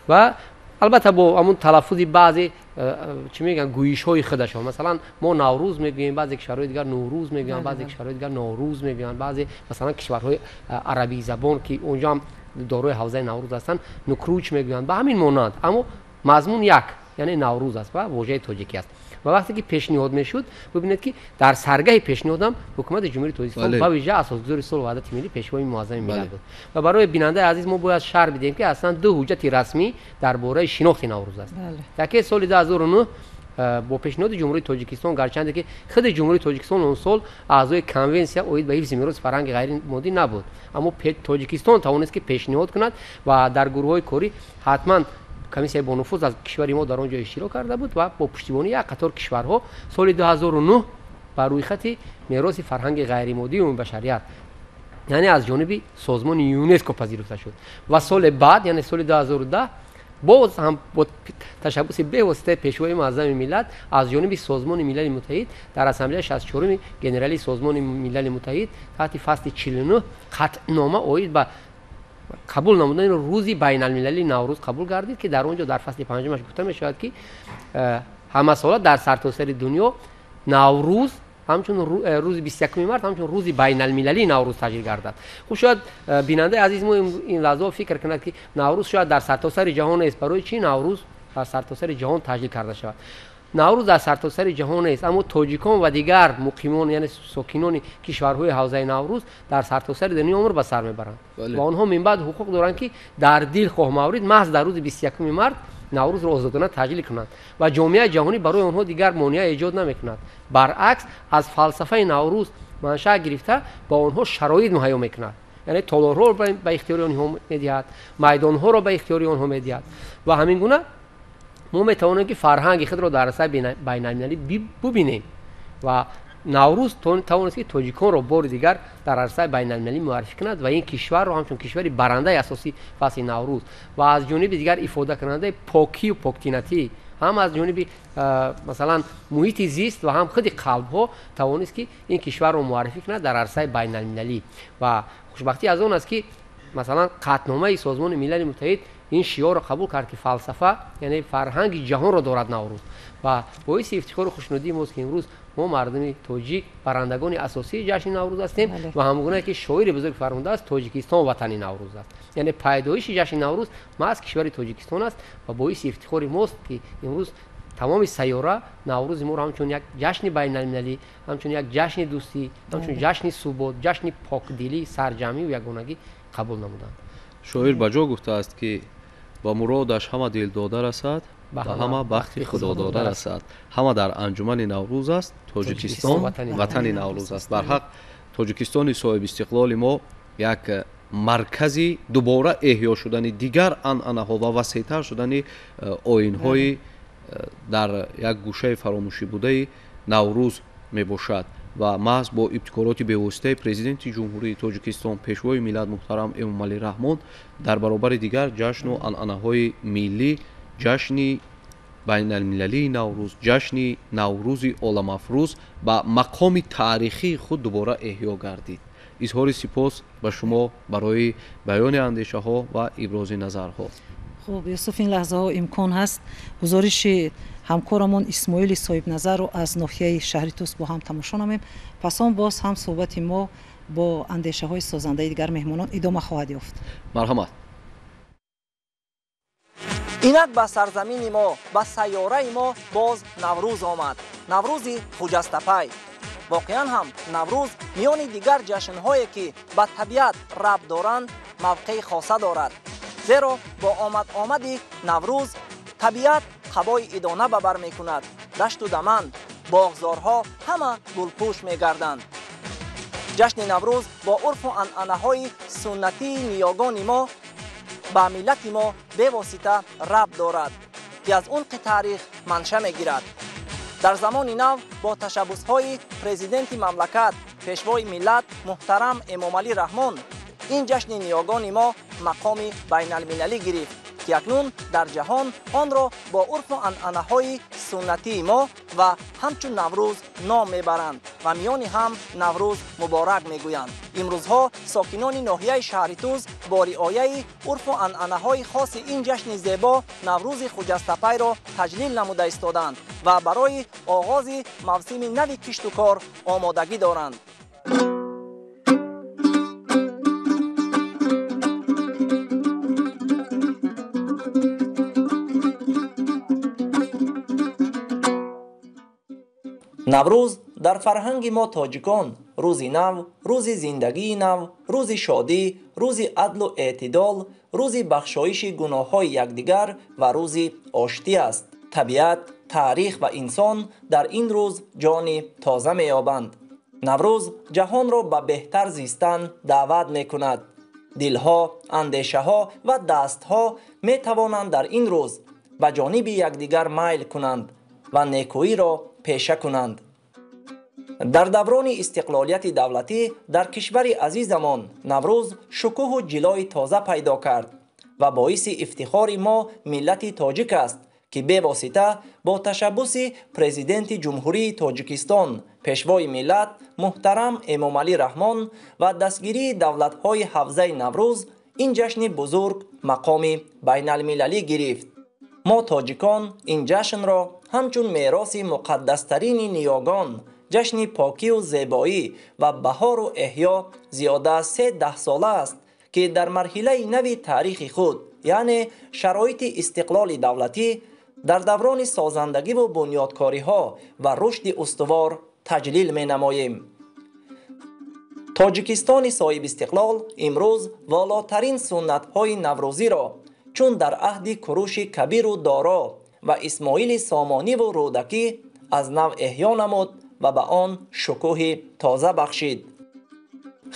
ва албатта бо ҳамун талаффузи баъзе чӣ мегӯянд гӯишҳои худашон. Масалан мо Наврӯз мегӯем, баъзе кишварҳои дигар Нурӯз мегӯянд, баъзе кишварҳои дигар Норӯз мегӯянд, баъзе масалан кишварҳои арабизабон, ки онҷо ҳам дорои ҳавзаи Наврӯз ҳастанд, Нукруч мегӯянд, ба ҳамин монанд. Аммо мазмун як, яъне Наврӯз аст ва вожаи тоҷикӣ аст. Ва вақте ки пешниҳод мешуд, бибинед, ки дар саргаҳи пешниҳодам ҳукумати Ҷумҳурии Тоҷикистон, ба вижа асосгузори сулҳу ваҳдати миллӣ, пешвои муаззами миллат буд. Ва барои бинандаи азиз мо бояд шарҳ бидиҳем, ки аслан ду ҳуҷҷати расмӣ дар бораи шинохти Наврӯз аст. Яке соли 2009 бо пешниҳоди Ҷумҳурии Тоҷикистон, гарчанде ки худи Ҷумҳурии Тоҷикистон он сол аъзои конвенсия оид ба ҳифзи мероси фарҳанги ғайримоддӣ набуд, аммо Тоҷикистон тавонист, ки пешниҳод кунад ва дар гурӯҳҳои корӣ ҳатман комиссияи бонуфуз аз кишвари мо дар он ҷо иштирок карда буд ва бо пуштибонии як қатор кишварҳо соли 2009 ба рӯйхати мероси фарҳанги ғайримоддии умумибашарият, яъне аз ҷониби созмони ЮНЕСКО пазируфта шуд. Ва соли баъд, яъне соли 2010, боз ҳам бо ташаббуси бевоситаи пешвои муаззами миллат аз ҷониби Созмони Милали Муттаҳид дар Ассамблеяи 64-уми Генералии Созмони Милали Муттаҳид таҳти фасли 49 қатънома оид ба қабул намудани рӯзи байналмилалии Наврӯз қабул гардид, ки дар он ҷо дар фасли панҷумаш гуфта мешавад, ки ҳамасола дар сартосари дунё Наврӯз ҳамчун рӯзи 21 март ҳамчун рӯзи байналмилалии Наврӯз таҷлил гардад. Хуб, шояд бинандаи азиз мо ин лаҳзаҳо фикр кунад, ки Наврӯз шояд дар сартосари ҷаҳон нест, барои чӣ Наврӯз дар сартосари ҷаҳон таҷлил карда шавад? Наврӯз дар сартосари ҷаҳон нест, аммо тоҷикон ва дигар муқимон, яъне сокинони кишварҳои ҳавзаи Наврӯз дар сартосари дунё умр ба сар мебаранд ва онҳо минбаъд ҳуқуқ доранд, ки дар дилхоҳ маврид маҳз дар рӯзи 21 март Наврӯзро озодона таҷлил кунанд ва ҷомеаи ҷаҳонӣ барои онҳо дигар монеа эҷод намекунад. Баръакс, аз фалсафаи Наврӯз маншаъ гирифта ба онҳо шароит муҳайё мекунад, яъне толорҳоро ба ихтиёри онҳо медиҳад, майдонҳоро ба ихтиёри онҳо медиҳад ва ҳамин гуна мо метавонем, ки фарҳанги худро дар арсаи байналмилалӣ бубинем ва Наврӯз тавонист, ки тоҷиконро бори дигар дар арсаи байналмилалӣ муаррифӣ кунад ва ин кишварро ҳамчун кишвари барандаи асосии фасли Наврӯз ва аз ҷониби дигар ифодакунандаи покию поктинатӣ ҳам аз ҷониби, масалан, муҳити зист ва ҳам худи қалбҳо тавонист, ки ин кишварро муаррифӣ кунад дар арсаи байналмилалӣ. Ва хушбахтӣ аз он аст, ки, масалан, қатъномаи Созмони Милали Муттаҳид ин шиорро қабул кард, ки фалсафа, яъне фарҳанги ҷаҳонро дорад Наврӯз. Ва боиси ифтихору хушнудии мост, ки имрӯз мо, мардуми тоҷик, барандагони асосии ҷашни Наврӯз ҳастем. Ва ҳамгунае ки шоири бузург фармудааст: «Тоҷикистон ватани Наврӯз аст», яъне пайдоиши ҷашни Наврӯз маҳз кишвари Тоҷикистон аст. Ва боиси ифтихори мост, ки имрӯз тамоми сайёра Наврӯзи моро ҳамчун як ҷашни байналмилалӣ, ҳамчун як ҷашни дӯстӣ, ҳамчун ҷашни субот, ҷашни покдилӣ, сарҷамъӣ ягонагӣ қабул намуданд. Шоир ба ҷо гуфтааст, ки ба муродаш ҳама дилдода расад, ба ҳама бахти худодода расад, ҳама дар анҷумани Наврӯз аст, Тоҷикистон ватани Наврӯз аст. Барҳақ, Тоҷикистони соҳибистиқлоли мо як маркази дубора эҳё шудани дигар анъанаҳо ва васеътар шудани оинҳои дар як гӯшаи фаромӯшӣ будаи Наврӯз мебошад. Ва маҳз бо ибтикороти бевоситаи Президенти Ҷумҳурии Тоҷикистон, Пешвои миллат муҳтарам Эмомалӣ Раҳмон, дар баробари дигар ҷашну анъанаҳои миллӣ ҷашни байналмилалии Наврӯз, ҷашни Наврӯзи оламафрӯз ба мақоми таърихии худ дубора эҳё гардид. Изҳори сипос ба шумо барои баёни андешаҳо ва ибрози назарҳо. Хуб, Юсуф, ин лаҳзаҳо имкон ҳаст гузориши ҳамкорамон Исмоили Соҳибназарро аз ноҳияи шаҳри Тус бо ҳам тамошо намоем. Пас он боз ҳам суҳбати мо бо андешаҳои созандаи дигар меҳмонон идома хоҳад ёфт. Марҳамат. Инак ба сарзамини мо, ба сайёраи мо боз Наврӯз омад, Наврӯзи хуҷастапай. Воқеан ҳам Наврӯз миёни дигар ҷашнҳое, ки ба табиат рабт доранд, мавқеи хоса дорад, зеро бо омад-омади Наврӯз табиат қабои идона ба бар мекунад, дашту даман, боғзорҳо ҳама гулпӯш мегарданд. Ҷашни Наврӯз бо урфу анъанаҳои суннатии ниёгони мо ба миллати мо бевосита рабт дорад, ки аз умқи таърих манша мегирад. Дар замони нав бо ташаббусҳои Президенти мамлакат, Пешвои миллат муҳтарам Эмомалӣ Раҳмон ин ҷашни ниёгони мо мақоми байналмилалӣ гирифт, ки акнун дар ҷаҳон онро бо урфу анъанаҳои суннатии мо ва ҳамчун Наврӯз ном мебаранд ва миёни ҳам «Наврӯз муборак» мегӯянд. Имрӯзҳо сокинони ноҳияи шаҳри Тӯз бо риояи урфу анъанаҳои хоси ин ҷашни зебо Наврӯзи хуҷастапайро таҷлил намуда истоданд ва барои оғози мавсими нави кишту кор омодагӣ доранд. Наврӯз дар фарҳанги мо тоҷикон рӯзи нав, рӯзи зиндагии нав, рӯзи шодӣ, рӯзи адлу эътидол, рӯзи бахшоиши гуноҳҳои якдигар ва рӯзи оштӣ аст. Табиат, таърих ва инсон дар ин рӯз ҷони тоза меёбанд. Наврӯз ҷаҳонро ба беҳтар зистан даъват мекунад. Дилҳо, андешаҳо ва дастҳо метавонанд дар ин рӯз ба ҷониби якдигар майл кунанд ва некӯиро пеша кунанд. Дар даврони истиқлолияти давлатӣ дар кишвари азизамон Наврӯз шукӯҳу ҷилои тоза пайдо кард ва боиси ифтихори мо миллати тоҷик аст, ки бевосита бо ташаббуси Президенти Ҷумҳурии Тоҷикистон, Пешвои миллат муҳтарам Эмомалӣ Раҳмон ва дастгирии давлатҳои ҳавзаи Наврӯз ин ҷашни бузург мақоми байналмилалӣ гирифт. Мо тоҷикон ин ҷашнро ҳамчун мероси муқаддастарини ниёгон, ҷашни покию зебоӣ ва баҳору эҳё зиёда аз се даҳсола аст, ки дар марҳилаи нави таърихи худ, яъне шароити истиқлоли давлатӣ, дар даврони созандагиву бунёдкориҳо ва рушди устувор таҷлил менамоем. Тоҷикистони соҳибистиқлол имрӯз волотарин суннатҳои наврӯзиро, чун дар аҳди Куруши Кабиру Доро ва Исмоили Сомониву Рӯдакӣ, аз нав эҳё намуд ва ба он шукӯҳи тоза бахшид.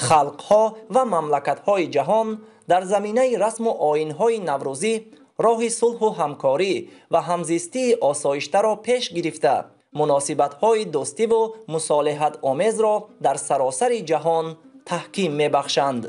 Халқҳо ва мамлакатҳои ҷаҳон дар заминаи расму оинҳои наврӯзӣ роҳи сулҳу ҳамкорӣ ва ҳамзистии осоиштаро пеш гирифта, Муносибатҳои дӯстиву мусолиҳатомезро дар саросари ҷаҳон таҳким мебахшанд.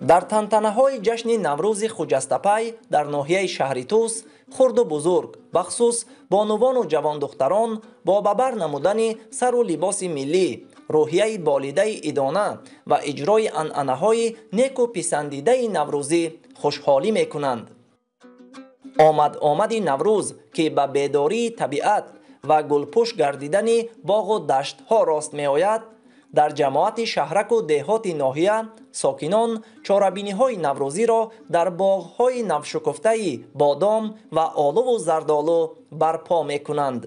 Дар тантанаҳои ҷашни Наврӯзи хуҷастапай дар ноҳияи шаҳри Тус хурду бузург, бахусус бонувону ҷавондухтарон бо ба бар намудани сару либоси миллӣ, рӯҳияи болидаи идона ва иҷрои анъанаҳои неку писандидаи наврӯзӣ хушҳолӣ мекунанд. Омад-омади Наврӯз, ки ба бедории табиат ва гулпӯш гардидани боғу даштҳо рост меояд, дар ҷамоати шаҳраку деҳоти ноҳия сокинон чорабиниҳои наврӯзиро дар боғҳои навшукуфтаи бодом ва олуву зардолу барпо мекунанд.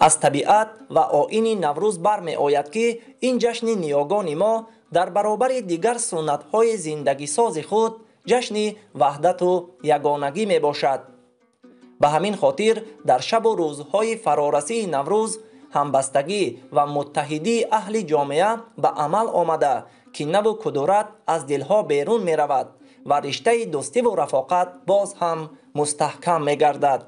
Аз табиат ва оини Наврӯз бармеояд, ки ин ҷашни ниёгони мо дар баробари дигар суннатҳои зиндагисози худ ҷашни ваҳдату ягонагӣ мебошад. Ба ҳамин хотир дар шабу рӯзҳои фарорасии Наврӯз ҳамбастагӣ ва муттаҳидии аҳли ҷомеа ба амал омада, кинаву кудурат аз дилҳо берун меравад ва риштаи дӯстиву рафоқат боз ҳам мустаҳкам мегардад.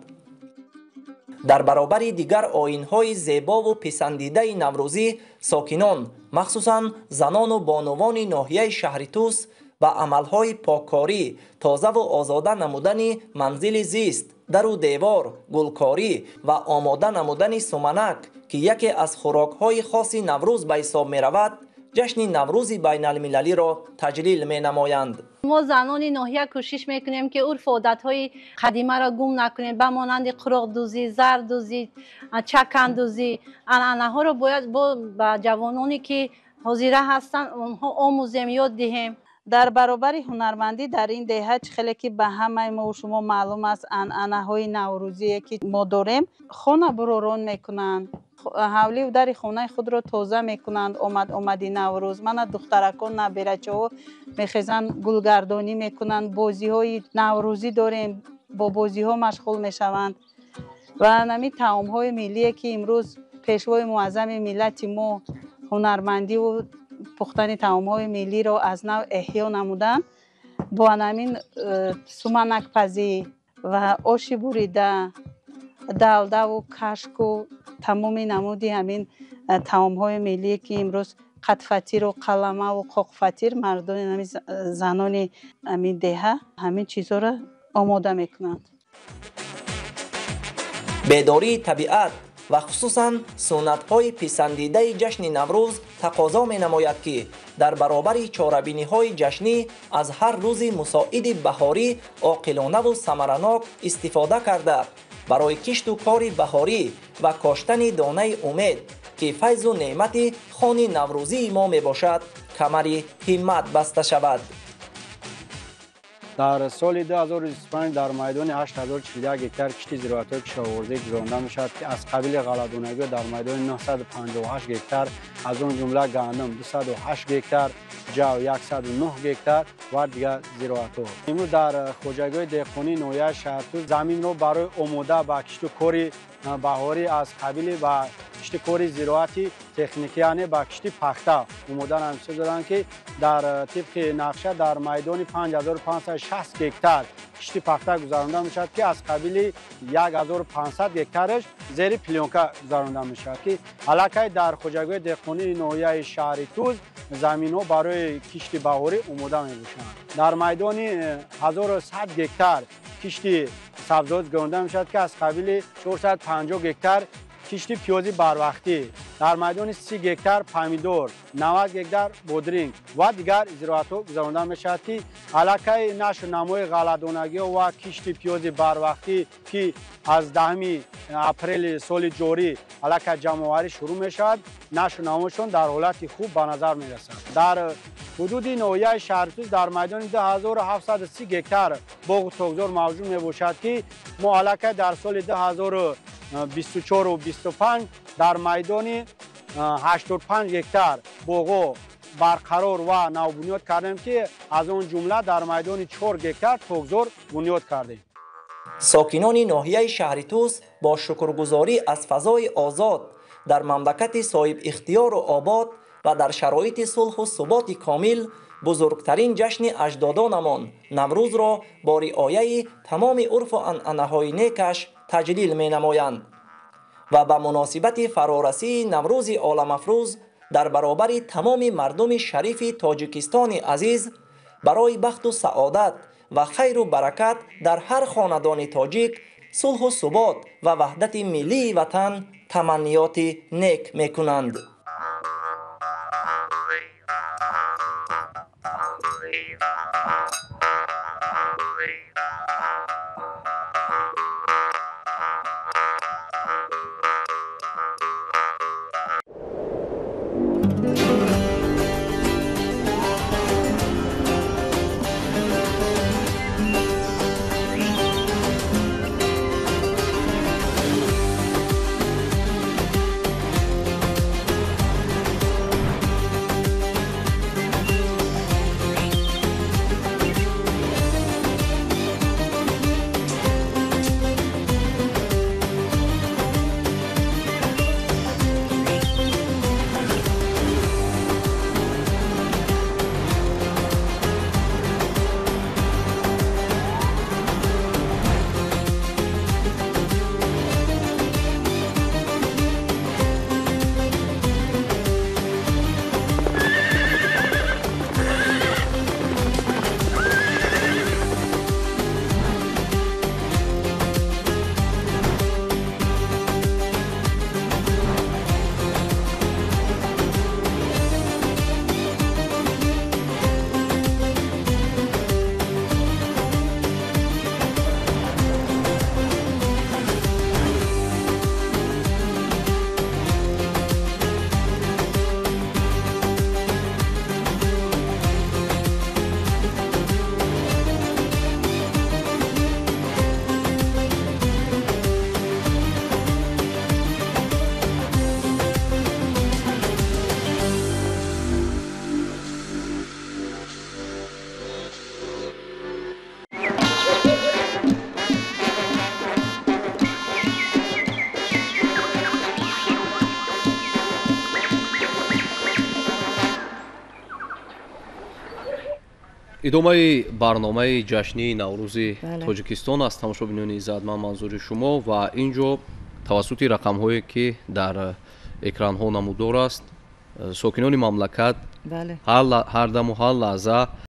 Дар баробари дигар оинҳои зебову писандидаи наврӯзӣ сокинон, махсусан занону бонувони ноҳияи шаҳри Тус ба амалҳои поккорӣ, тозаву озода намудани манзили зист, дару девор, гулкорӣ ва омода намудани суманак, ки яке аз хӯрокҳои хоси Наврӯз ба ҳисоб меравад, ҷашни Наврӯзи байналмилалиро таҷлил менамоянд. Мо занони ноҳия кӯшиш мекунем, ки урфу одатҳои қадимаро гум накунем, ба монанди қуроқдӯзӣ, зардӯзӣ, чакандӯзӣ. Анъанаҳоро бояд ба ҷавононе, ки ҳозира ҳастанд, онҳо омӯзем, ёд диҳем. Дар баробари ҳунармандӣ дар ин деҳа, чӣ хеле ки ба ҳамаи мо шумо маълум аст, анъанаҳои наврӯзие ки мо дорем, хона буророн мекунанд, ҳавливу дари хонаи худро тоза мекунанд. Омад омади Наврӯз мана духтаракон, наберачаҳо мехезанд, гулгардонӣ мекунанд, бозиҳои наврӯзӣ дорем, бо бозиҳо машғул мешаванд ва ҳамин таомҳои миллие ки имрӯз пешвои муаззами миллати мо ҳунармандиву пухтани таомҳои миллиро аз нав эҳё намуданд, бо ҳамин суманакпазӣ ва оши бурида, далдаву кашку тамоми намуди ҳамин таомҳои миллие ки имрӯз қатфатиру қаламаву қоқфатир мардони ҳамин занони ҳамин деҳа ҳамин чизҳоро омода мекунанд. Бедории табиат ва хусусан суннатҳои писандидаи ҷашни Наврӯз тақозо менамояд, ки дар баробари чорабиниҳои ҷашнӣ аз ҳар рӯзи мусоиди баҳорӣ оқилонаву самаранок истифода карда, барои кишту кори баҳорӣ ва коштани донаи умед, ки файзу неъмати хони наврӯзии мо мебошад, камари ҳиммат баста шавад. Дар соли 2025 дар майдони 8041 гектар кишти зироатҳои кишоварзӣ гузаронда мешавад, ки аз қабили ғалладонагиҳо дар майдони 958 гектар, аз он ҷумла гандум 208 гектар, ҷав 109 гектар ва дигар зироатҳо. Имрӯз дар хоҷагиҳои деҳқонии ноҳияи шаҳри Тус заминро барои омода ба кишту кори баҳорӣ аз қабили ба кишти кори зироати техникӣ, яъне ба кишти пахта омода намуда доранд, ки дар тибқи нақша дар майдони 5560 гектар кишти пахта гузаронда мешавад, ки аз қабили 1500 гектараш зери плёнка гузаронда мешавад, ки аллакай дар хоҷагиҳои деҳқонии ноҳияи шаҳри Тус заминҳо барои кишти баҳорӣ омода мебошанд. Дар майдони 1100 гектар кишти сабзавот гузаронда мешавад, ки аз қабили 450 гектар кишти пиёзи барвақтӣ, дар майдони 30 гектар помидор, 90 гектар бодринг ва дигар зироатҳо гузаронда мешавад, ки аллакай нашу намои ғалладонагиҳо ва кишти пиёзи барвақтӣ, ки аз 10 апрели соли ҷорӣ аллакай ҷамъоварӣ шурӯъ мешавад, нашу намоишон дар ҳолати хуб ба назар мерасад. Дар ҳудуди ноҳияи шаҳри Тус дар майдони 2730 гектар боғу токзор мавҷуд мебошад, ки мо аллакай дар соли 2024 25 дар майдони 85 гектар боғо барқарор ва навбунёд кардем, ки аз он ҷумла дар майдони 4 гектар токзор бунёд кардем. Сокинони ноҳияи шаҳри Тус бо шукргузорӣ аз фазои озод дар мамлакати соҳибихтиёру обод ва дар шароити сулҳу суботи комил бузургтарин ҷашни аҷдодонамон Наврӯзро бо риояи тамоми урфу анъанаҳои некаш таҷлил менамоянд. Ва ба муносибати фарорасии Наврӯзи оламафрӯз дар баробари тамоми мардуми шарифи Тоҷикистони азиз барои бахту саодат ва хайру баракат дар ҳар хонадони тоҷик, сулҳу субот ва ваҳдати миллии ватан таманниёти нек мекунанд. Идомаи барномаи ҷашнии Наврӯзи Тоҷикистон аст, тамошобинони иззатманд, манзури шумо ва ин ҷо тавассути рақамҳое ки дар экранҳо намудор аст, сокинони мамлакат ҳар даму ҳар лаҳза